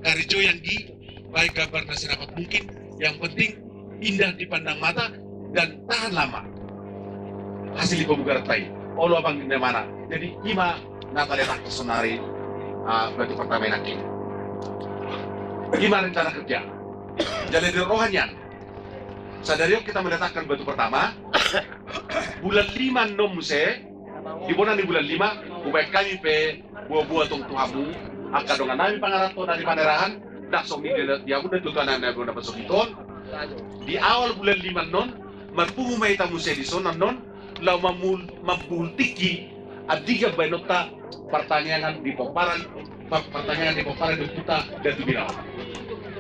Karejoi anggi, bahen gambar na serapat mungkin, yang penting indah dipandang mata dan tahan lama. hasil ni pemugaran ta i. Olo abang, ninna imana. Jadi ima na taletak sonari, ah, batu pertama i nangkin. Ima rencana kerja. Jadi di roha nian, sadari on kita meletakkan batu pertama. Bulan lima annon muse, di bona ni bulan lima, hubaen hami pe boaboa tong tu hamu, angka dongan nami pangaranto na di Panerahan, ndang songon i di hamu, ndang tu tuan nami na di bona pasogit on. Di awal bulan lima annon, marpungu ma hita muse dison annon, laho mamul-, mambuhul tingki, andigan baenonta partangiangan di pomparan, par-, partangiangan di pomparan di ompunta Datu Birawa.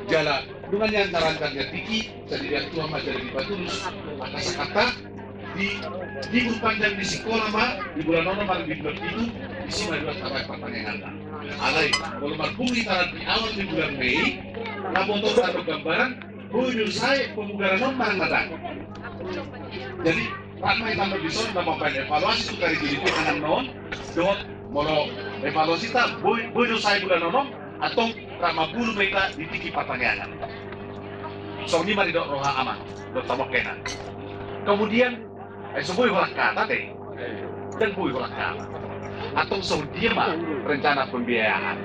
Jala nunga nian taranjang nian tingki, sadarian tua ma jala dipatulus angka sangkanta, di, di libur panjang ni sikola ma, di bulan onom ma, di bulan pitu, disi ma dua tabaen partangianganta. Alai, molo marpungu hita di awal ni bulan Mei, na boto tano gambaran, boi do sae pemugaran on manang ndang. Jadi, rap ma hita annon dison, na mambaen evaluasi tu karejo ni Tuhan annon, dohot molo evaluasita, boi, boi do sae bulan onom, antong rap mambulung ma hita di tingki partangiangan. Songon i ma didok roha amang, dohot tamongkena. Kemudian, eh, so boi holan hata te. Ndang boi holan hata. Antong songon dia ma rencana pembiayaan.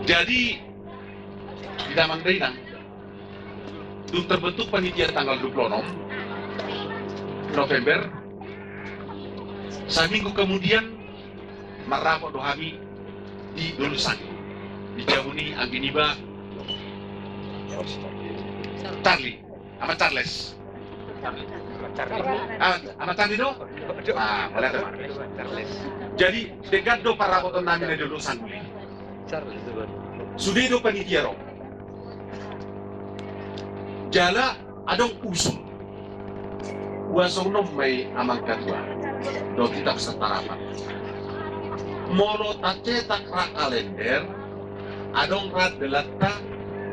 Jadi, di damang dainang, dung terbentuk panitia tanggal dua puluh enam November, saminggu kemudian marrapot do hami di Dolok Sanggu. Di jabu ni anggi niba Charlie, Ama Charles. Ah, Ama Charlie do? Ah, mauliate ma. Jadi, denggan do parrapoton nami na di Dolok Sanggu i. Sude do panitia ro. Jala adong usul. Ua songon on ma i amang ketua. Dohot hita peserta rapat. Molo tacetak ra kalender, adong ra dalanta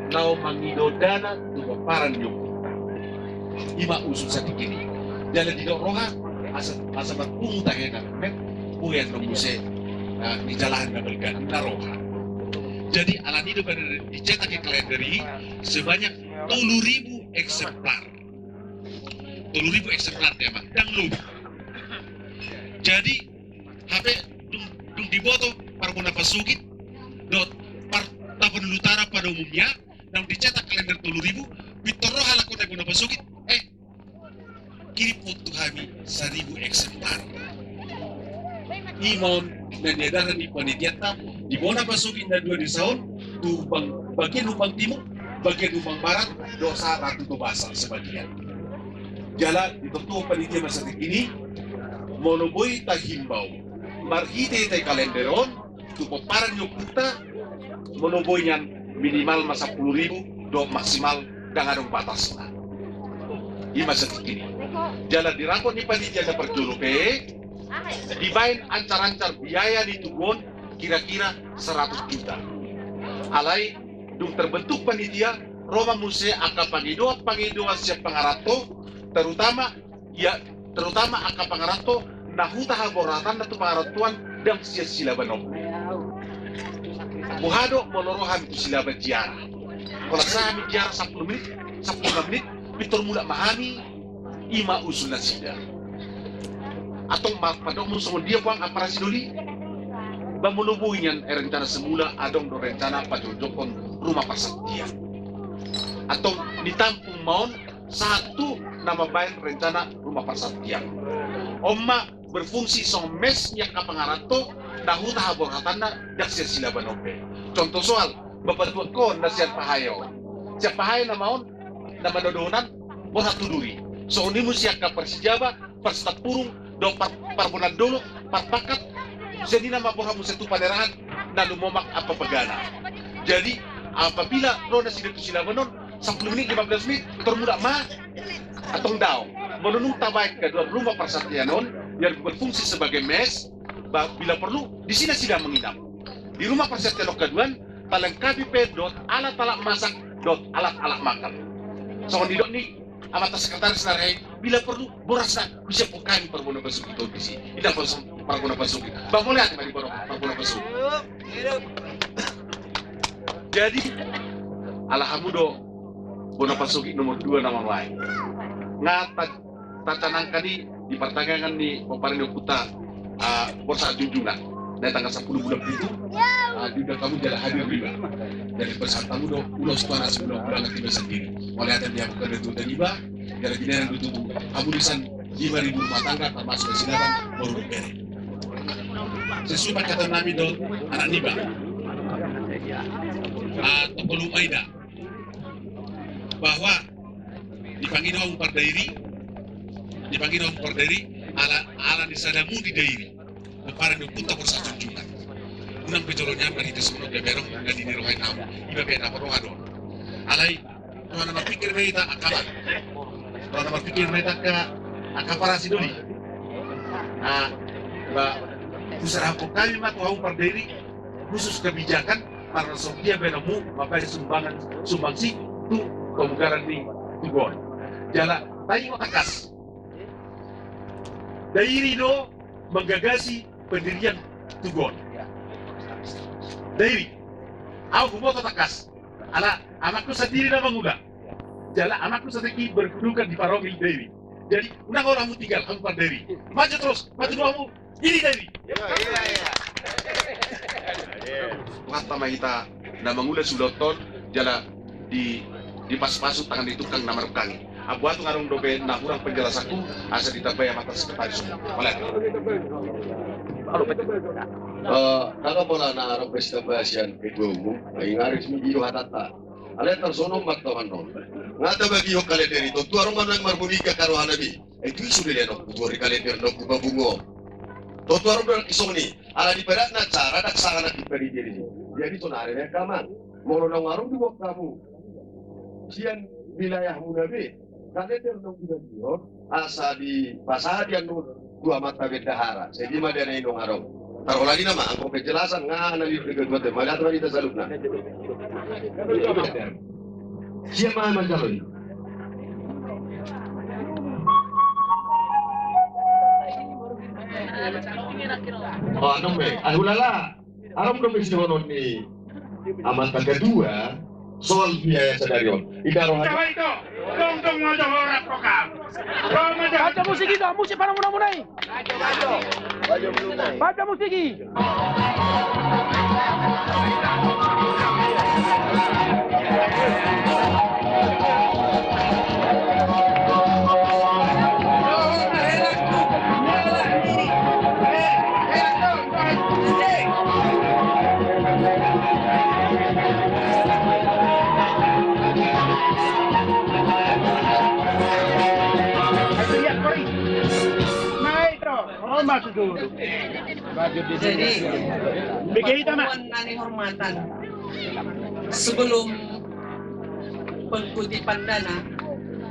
laho mangido dana tu pomparan ni ompunta. Ima usul satingkin i. Jala didok roha, asa, asa marpungu tahe na met, boi annon muse, eh, dijalahan na balga, na roha. Jadi, alani do baen dicetak i kalender i sebanyak tolu ribu eksemplar. Tolu ribu eksemplar dia, Bang. Ndang lobi. Jadi, hape dung, dung diboto parbona pasogit dohot par Tapanuli Utara pada umumnya, dung dicetak kalender tolu ribu, pintor ro halak on na bona pasogit, eh, kirim ma tu hami saribu eksemplar. Ima on na niadaran ni panitianta di bona pasogit na dua desa on, tu Humbang, bagian Humbang Timur, bagian Humbang Barat, dohot sahat tu Toba Asar sebagian. Jala ditortuhon panitia ma satingkin i, molo boi tahimbau marhitehite kalender on tu pomparan ni ompunta, molo boi nian minimal ma sampulu ribu dohot maksimal, ndang adong batasna. Ima satingkin i. Jala di rapot ni panitia na parjolo pe dibaen ancar-ancar biaya ni tugu on kira-kira seratus juta. Alai dung terbentuk panitia, ro ma muse angka pangidoan-pangidoan sian pangaranto, terutama, ia, terutama angka pangaranto na huta haborhatanna tu pangarantoan ndang sian Silaban on. Boha do molo ro hami tu Silaban ziarah? Holan sae hami ziarah sampulu menit, sampulu lima menit, pintor mulak ma hami. Ima usul nasida. Antong ma, pandok muse songon dia, Puang, ampara sidoli. Ba molo boi nian, eh, rencana semula, adong do rencana pajongjongkon rumah parsantian. Antong ditampung ma on sahat tu na mambaen rencana rumah parsantian. On ma berfungsi songon mes ni angka pangaranto na huta haborhatanna ndang sian Silaban on be. Contoh soal, bapatuakkon na sian Pahae on. Sian Pahae nama on, na manodohonan borhat tu duri. Songon i muse angka Parsijaba, Parsitampurung, dohot par-, Parbonan Dolok, Parpangkat, sian i nama borhat muse tu Panerahan, na lumomak apa pagana. Jadi, apabila ro nasida tu Silaban on, sampulu menit, lima belas menit, pintor mulak ma, antong daong. Molo nunga tabaen haduan rumah parsantian on, yang berfungsi sebagai mes, ba-, bila perlu, disi nasida menginap. Di rumah parsantian on haduan, talengkapi pe dohot alat-alat masak, dohot alat-alat makan. Songon didok ni amanta sekretaris na ro i, bila perlu, boras na husiaphon hami parbona pasogit on disi. Inda pos-, parbona pasogit. Ba mauliate ma di bona parbona pasogit. Jadi, ala hamu do bona pasogit nomor dua na manuai. Nga ta-, tacanangkan i di partangiangan ni pomparan ni ompunta, ah, Borsak Junjungan. Na tanggal sampulu bulan pitu, ah, diundang hamu jala hadir do iba. Jadi pasahat hamu do ulos tu anak, sian ulos tu anak iba sandiri. Mauliate ma di hamu karna diundang iba, jala binahen do tutu hamu di san lima ribu rumah tangga, termasuk di Sinaban, boru dohot bere. Sesuai panjatan nami dohot anak niba, ah, Tokoh Lumaida, bahwa dipangido hamu pardairi, dipangido hamu pardairi, ala, ala ni sada mudi dairi. Pomparan ni ompunta Borsak Junjungan. Unang pe jolo nian marhite songon on gabe adong na di ni roha ni hamu, iba pe na roha do on. Alai roha na marpingkir ma hita angka amang, roha na marpingkir ma hita angka, angka parasi doli. Ah, ba, husarahon hami ma tu hamu pardairi, khusus kebijakan, marna songon dia baenonmu mambaen sumbangan, sumbangsi tu pemugaran ni tugu on. Jala taingot tangkas, dairi do manggagasi pendirian tugu on. Dairi. Ahu huboto tangkas, ala amangku sandiri na mangula. Jala amangku satingki berkedudukan di Parongil dairi. Jadi unang olo hamu tinggal, hamu pardairi. Maju terus, maju do hamu. Ini dairi. Iya, iya, iya. Rohanta ma hita na mangula sude on, jala di, dipasupasu tangan ni tukang na marungkangi. Abu atu nga adong dope na hurang penjelasanku, asa ditambai amanta sekretaris umum. Mauliate. Eh, nunga pola na adong pe sitambahan sian ketua umum, ai nga resmi i do hatanta. Alai tarsongon on ma, tahaon on. Nga tabagihon kalender i, tontu adong ma na marbunyi angka roha nami. Ai tu i sude lehonon, hutuhor i kalender na hupabungu on. Tontu adong do nangkin songon i, ala ni padatna acara, ndang sanga nangkin panitia disi. Jadi sonari ma angka amang, molo naung adong dibuat hamu sian wilayahmuna be kalender na hubagihon, asa dipasahat i annon tu amanta bendahara. Sai dia ma dia na inong adong. Tarhola ni nama anggo penjelasan nga na liat di ketua te, mauliate ma di hita saluhutna. Sian ma manjalo i. Oh, annon be. Ai hulala. Adong dope sidohonon ni amanta ketua soal biaya sadari on. Ida roha. Coba itu. Dong, dong, mau jawab orang program. Dong, mau jawab. Baca musik itu, musik para muna-muna i. Baca musik i. Jadi, Puan na nihormatan, sebelum pengkutipan dana,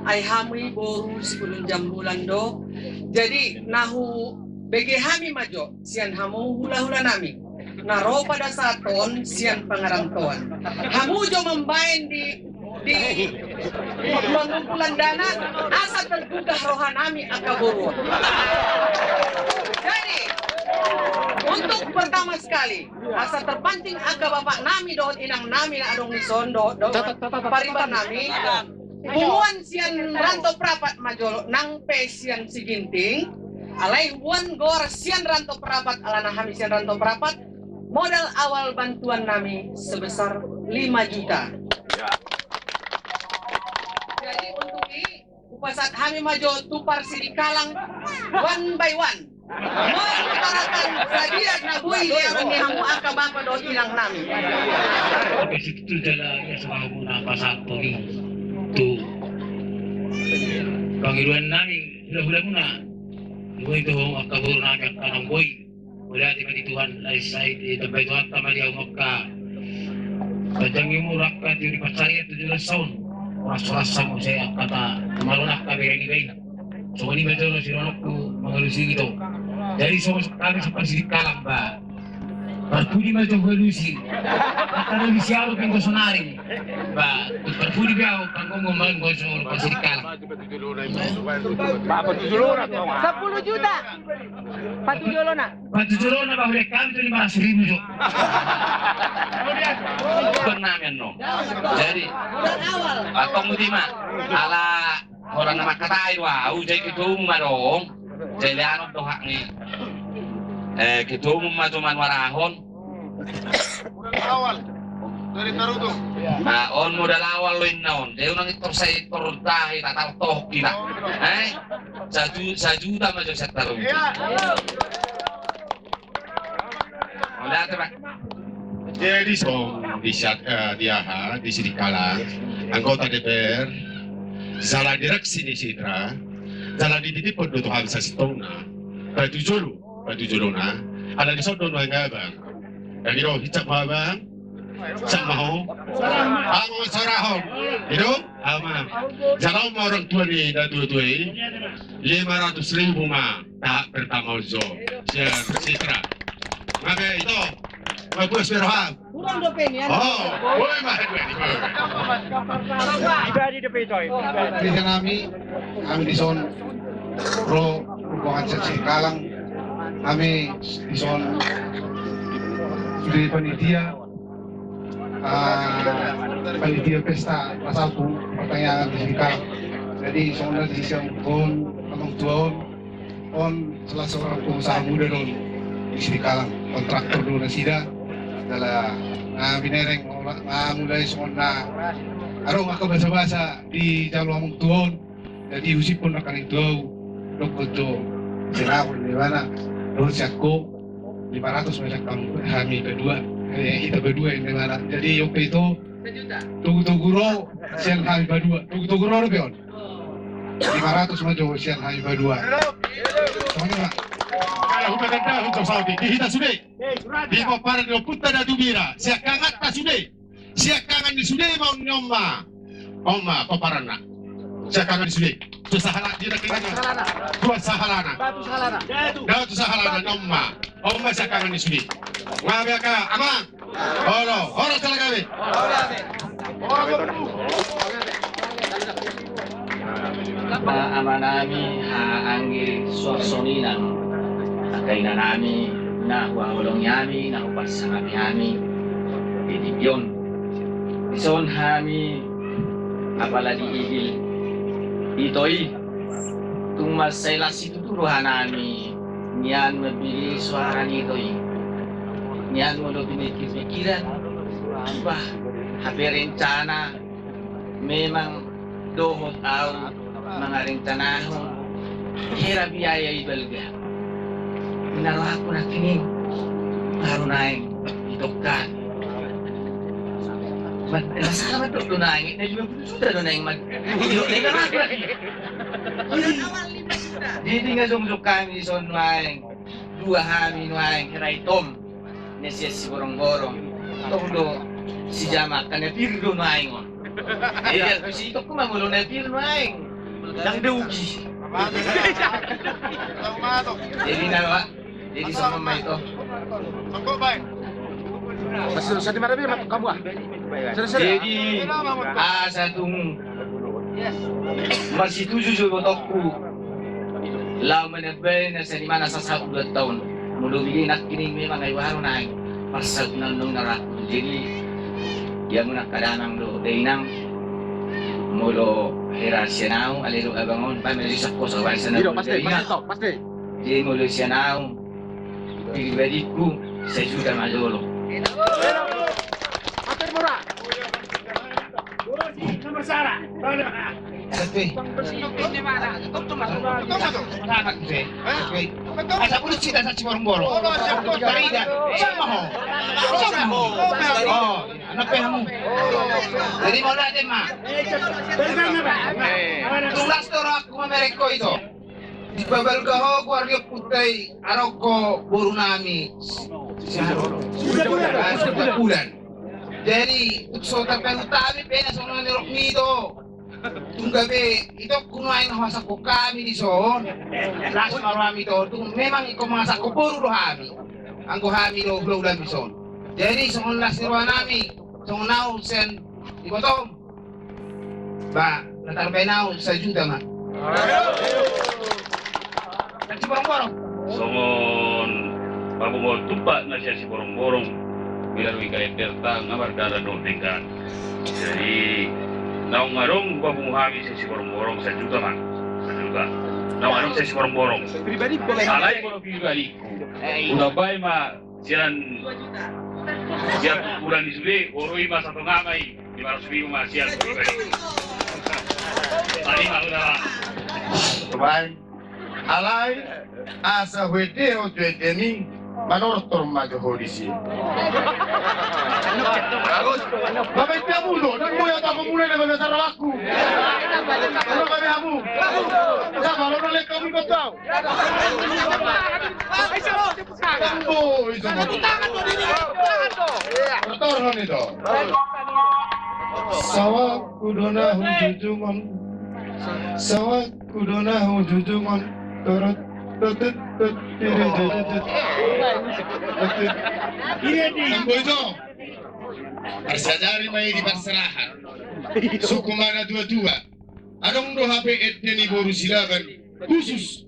ai hamu i boru sipulun jambulan do. Jadi na hubege hami ma jo sian hamu hula-hula nami na ro pada saat on sian pangarantoan, hamu jo mambaen di, di pengumpulan dana, asa tergugah roha nami angka boru on. Jadi untuk pertama sekali, asa terpancing angka bapak nami dohot inang nami na adong di son dohot, dohot pariban nami. Punguan sian Rantau Prapat ma jolo nang pe sian Siginting. Alai huboan goar sian Rantau Prapat, alana hami sian Rantau Prapat, modal awal bantuan nami sebesar lima juta. Jadi untuk i, hupasahat hami ma jo tu Parsidikalang one by one. Mengutarakan sadia na boi diarangi hamu angka bapa dohot inang nami. Oke, situ jala ia sama hamu na pasahat i tu pangidoan nami hula-hula muna. Boi tu hamu angka boru nami angka na boi. Mauliate ma di Tuhan, ai sai ditambai Tuhanta ma di hamu angka. Panjang umur angka, tu di pansarian tu di ulos saon. Horas-horas hamu sai angka ta, maron angka bere ni baina. Songon i ma jolo sidohononku mangalusi ito. Jadi songon hami sian Parsidikalang ba, parpudi ma jo hualusi. Angka na bisi ahu pe anggo sonari ba, parpudi pe ahu panggongon ma anggo songon Parsidikalang. Sapuluh juta. Patuju olona. Patuju olona ba, hudek hami tu lima ratus ribu jo. Bukan nami annon. Jadi antong mutima ala Holan na mangkatai do au, jadi ketua umum ma do on. Jadi leanon do hak ni, eh, ketua umum ma jo manuarahon. Modal awal dari Tarutung. Nah, on modal awal do inna on. Dia unang itor sai itor tahi, tak tartoh kita. Eh? Saju-, sajuta ma jo sai Tarutung. Iya. Jadi, so, di siat, eh, di aha, di Sidikalang, anggota D P R, jala direksi ni Sitra, jala dididipon do Tuhan sasintongna, patujolo, patujolona, ala dison do nuaeng abang. Jadi, do, hicap ma abang, hicap ma ho, angon sorahon, gitu, ama. Jala on ma orang tua ni, na tua-tua i, lima ratus ribu ma. Tahap pertama on jo, sian Sitra. Nga be ito, mabuas be roham. Kurang dope nian. Oh, boleh mah. Pribadi dope ito. Pribadi nami, hami dison ro rombongan sian Sidikalang. Hami dison sude panitia, ah, panitia pesta pasapu partangiangan di Sidikalang. Jadi songon na di sian on, amang tua on, on salah seorang pengusaha muda do on di Sidikalang, kontraktor do nasida. Jala na binereng, na mulai songon na adong angka basa-basa dijalo amang tua on. Jadi husiphon nangkaning tu au, dohot tu sinahon ni ibana, dohot sian ho, lima ratus ma sian hami padua, eh, hita padua inna ibana. Jadi on pe ito, togu-togu ro sian hami padua, togu-togu ro dope on. Lima ratus ma jo sian hami padua. Songon i ma. Kalau huta tanda, huta saudi, di hita sude. Di pomparan ni ompunta Datu Bira, siangkanganta sude. Siangkangan ni sude ma on, ni on ma. On ma pomparanna. Siangkangan ni sude. Tuan Sahalana, dia na kira. Tuan Sahalana. Datu Sahalana. Datu Sahalana, ni on ma. On ma siangkangan ni sude. Nga be angka amang. Olo, olo jala gabe. Olo, olo. Haha ama nami, haha anggi suang songon i nang angka ina nami, na huhaholongi hami, na huparsangapi hami di tingki on. Dison hami apala diigil ito i, tung mansai las situtu roha nami nian mambege suara ni ito i. Nian molo pingkir-pingkiran, bah, hape rencana memang dohot au mangarencanahon hera biaya i balga. Na rohangku nangkining, baru naeng itongka. Masalah ma do naeng, na lima puluh juta do naeng, mat. Iyo, naeng na rohangku nangkining. Jadi nga jongjong hami dison naeng. Dua hami nuaeng, hera itom na sian Siborongborong. Tong do sijama angka na pir do nuaeng on. Jadi, iya, tu si itongku ma molo na pir nuaeng. Ndang dogi. Jadi na, jadi songon ma ito. Masuk sadi marabi ma kamu ah. Jadi asa tung marsituju jo ibotongku laho manambai na seniman na sasaut dua taon. Molo bege nangkining memang ai baru naeng parsauton na nunga rapu. Jadi dia muna kadamang do dainang. Molo hera sian au ale do abang on, pamela di sakko sabar sana. Pasti, pasti. Jadi molo sian au pribadingku sajuta ma jolo. Atur mura. Nomor sara. Satu. Asa puluh juta sa Siborongborong. Tarida. Sama ho. Sama ho. Oh, anak pe hamu. Jadi mau lade ma. Tulas toro aku mamerek ko ito. Dipabalga ho goar ni ompunta i, adong ho boru nami. Sian Bulan. Jadi tung so tarbahen hami pe na songon na nirok ni ito. Tung gabe itongku nuaeng na huasangkon hami dison. Las ma roha hami ito, tung memang ingkon mangasangkon boru do hami. Anggo hami do hulahulam dison. Jadi songon las ni roha nami, songon au sian ibotong. Ba, na tarbahen au sajuta ma. Sian Siborongborong. Songon paboa tumpak na sian Siborongborong, bilar wi kalenderta nga mardalan dohot denggan. Jadi Naung adong hupapungu hami sian Siborongborong sajuta ma. Sajuta. Naung adong sian Siborongborong. Alai molo pribadingku, hutambai ma sian, sian bulan i sude, borui ma satonga ma i, lima ratus ribu ma sian pribadi. Tadi ma hutambai. Alai asa huendehon tu endemi, manortor ma jo ho disi. Bapak, itu yang mudo, dan gue yang tak memulai dengan dasar aku. Kalau kami hamu, sama lo nolak kami kau tahu. Kan boy sama. Tortor hon itu. Sawak kudona hujujungon. Sawak kudona hujujungon. Torot, totot, tot, tiri, jajajat. Iya di. Sambo itu. Arsadari mai di parserahan. Suku mana tua-tua. Adong do hape ende ni boru Silaban khusus.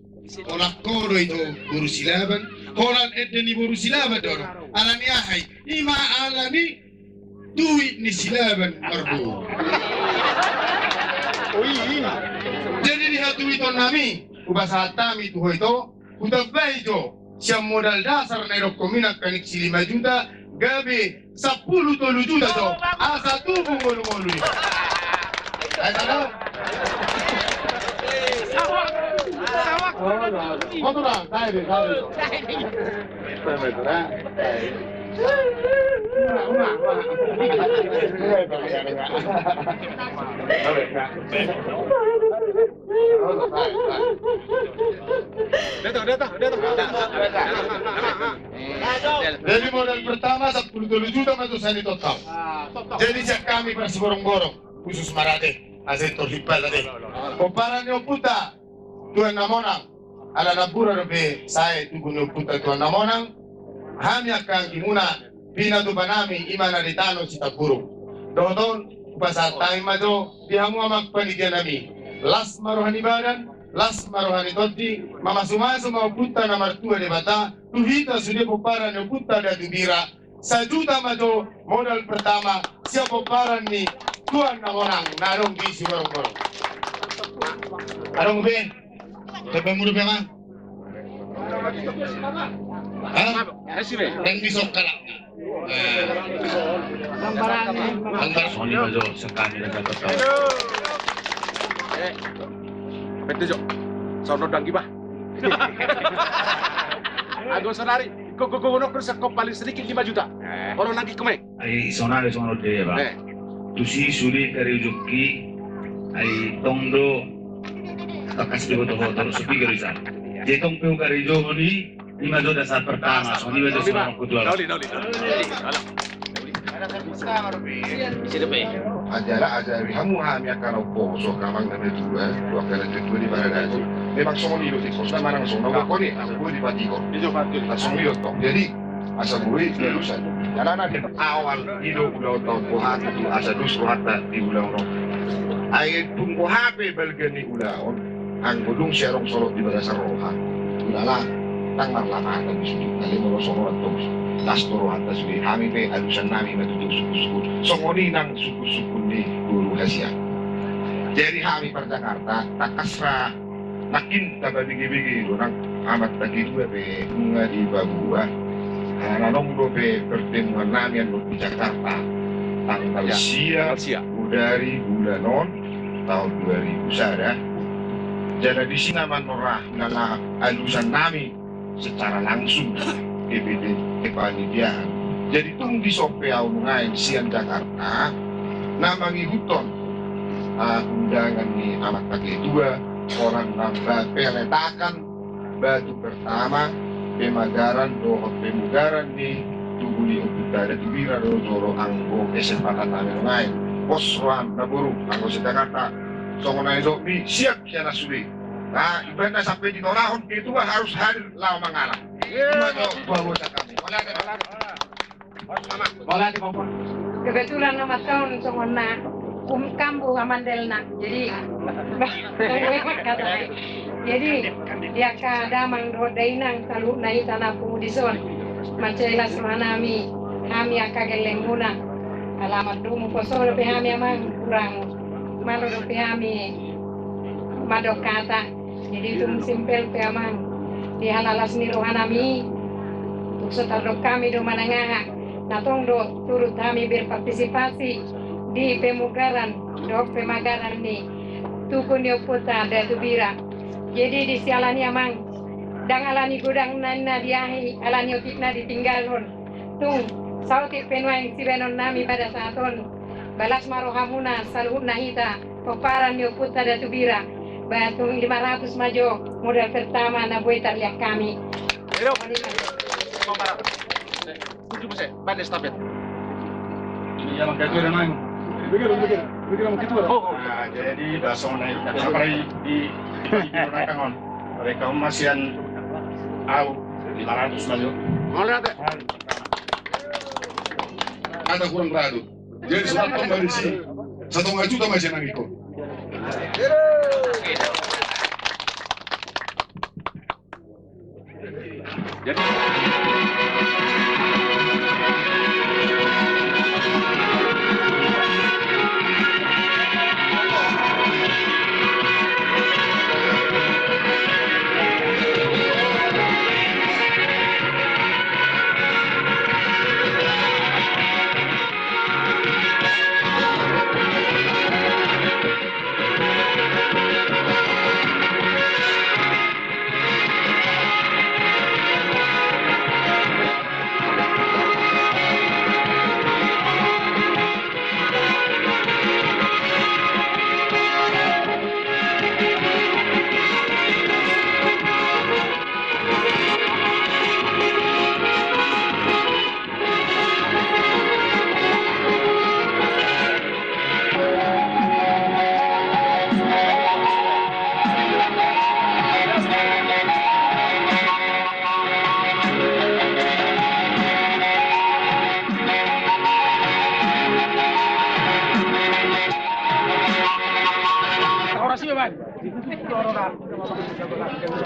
Holan ho do ito boru Silaban. Holan ende ni boru Silaban do. Alani aha i? Ima alani tuit ni Silaban marboru. Jadi di hatuiton nami, hupasahat hami tu ho ito, hutambai jo sian modal dasar na idokkon mi nangkaning si lima juta, gabe sampulu tolu juta jo, asa tubu ngolu-ngolu i. Ayo, tanda. Motor, ah, saya deh, saya deh. Saya deh, ah. Ulang, ulang, ulang. Jadi modal pertama sampulu tolu juta ma tu sani total. Jadi sian hami parsiborong-borong khusus Marate, asa tor himpa tadi. Pomparan ni ompunta Tuan Namonang, ala nampuna dope sae tugu ni ompunta Tuan Namonang. Hami angka anggimuna, pinatupa nami ima na di tano Sitamburung. Dohot on, hupasahat hami ma jo di hamu amang panitia nami. Las ma roha ni badan, las ma roha ni tondi, mamasumasu ma ompunta na martua Debata tu hita sude pomparan ni ompunta Datu Bira. Sajuta ma jo modal pertama sian pomparan ni Tuan Namonang na adong di Siborong-borong. Adong be? Coba mulu be, Mang. Hah? Nang di sokal. Nang barang. Soni ma jo sekali na dapat tahu. Betul jo. Sono danggi bah. Ago sonari. Kok, kok, kok, kok, kok, paling sedikit lima juta. Eh. Kalau nangkin kemai. Ai sonari songon dia, Bang. Eh. Tusi sude karejokki, ai tong do takas do hoto-hoto, sepi gerisa. Jadi tong pe karejok ni, ima jo dasar pertama, songon ima jo songon kutual. Doli, doli, doli. Ajar, ajar, hamu hami angka na poso, kamang na dua, dua kali dua di Baradaji. Memang songon i do tikus, na manang songon na udah koni, aku di Patiko. Songon i do tong. Jadi, asa boi, galusan. Karena di awal i do ulaon taon boha tu asa dos rohanta di ulaon on. Ai dung boha pe balga ni ulaon. Anggo dung siarong solot di bagasan roha. Ulala, tang marlamatan di sude. Alai molo songon on tong. Las do rohanta sude. Hami pe alusan nami ma tutu sukun-sukun. Songon i nang sukun-sukun ni boru hasian. Jadi hami par Jakarta, takas ra nangkin tabege-bege do nang amanta kedua pe nunga dipaboa. Alana adong dope pertemuan nami on di Jakarta. Tanggal sia, tanggal sia. Bodari bulan on. Taon dua ribu sada. Jala disi na manorah na alusan nami secara langsung ke P T kepanitiaan. Jadi tung dison pe au nuaeng sian Jakarta na mangihuthon, ah, undangan ni amanta kedua, orang nambah peletakan batu pertama, pemagaran dohot pemugaran ni tugu ni ompunta Datu Bira do jolo anggo kesempatan nami nuaeng. Pos roham na boru anggo sian Jakarta. Songon na nidokmi siap sian na sude. Nah, ibana sampai ditorahon ketua harus hadir laho mangalap. Ima jo babosa kami. Mauliate. Mauliate, Bapak. Kebetulan nama tahun songon na um kambu hamandelna. Jadi, jadi, ya, angka damang dohot dainang saluhutna hita na pungu dison. Mansai las roha nami, hami angka gellengmuna. Alamat dumu poso dope hami amang kurang. Malo dope hami mandok hata. Jadi tung simpel pe amang, di halalas ni rohanami, tung so tardok hami do manang aha, na tong do turut hami berpartisipasi di pemugaran dohot pemagaran ni tugu ni ompunta Datu Bira. Jadi di siala ni amang, ndang ala ni godang na, na diahi, ala ni otik na ditinggalhon. Tung saotik pe nuaeng sibahenonnami pada saat on. Balas ma rohamuna saluhutna hita pomparan ni ompunta Datu Bira. Ba tung lima ratus ma jo modal pertama na boi tarliak hami. Edo. Tujuh persen, balik stafet. Iya, Bang Ketua dan lain. Begitu, begitu. Begitu, Bang Ketua. Oh, oh. Nah, jadi, bahasa mana itu? Apa di, di, di, di belakang, on. Mereka masian au, lima ratus ma jo. Ada kurang radu. Jadi, surat pemberisi. Satu juta masih nang iko. Jadi,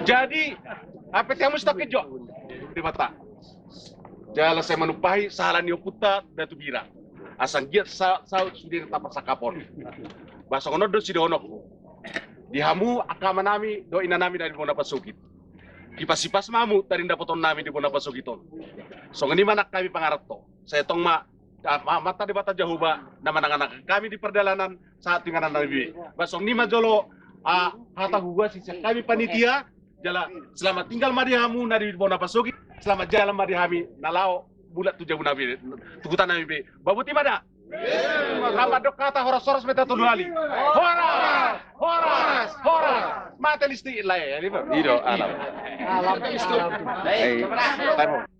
Jadi, apa tiamus tak kejo? Di mata. Jala sai manumpahi sahala ni ompunta Datu Bira. Asa anggiat sa-, saut sude na taparsangkap on. Ba songon on do sidohononku. Di hamu angka amanami dohot inanami na di bona pasogit. Hipas-hipas ma hamu tarindapoton nami di bona pasogit on. Songon i ma nang hami pangaranto. Sai tong ma, ah, ma-, Amanta Debata Jahowa na manangan hami di pardalanan sahat tu inganan nami be. Ba songon i ma jolo, ah, hata huhuasi sian hami panitia. Jala selamat tinggal ma di hamu na di bona pasogit, selamat jalan ma di hami na laho mulak tu jabu nami, tu huta nami be. Ba boti ma da. Rap mandok hata horas-horas ma hita tolu hali. Horas, horas, horas. Mate listrik, lae, ya, di ba. I do, alam. Alam listrik. Hei, taimo.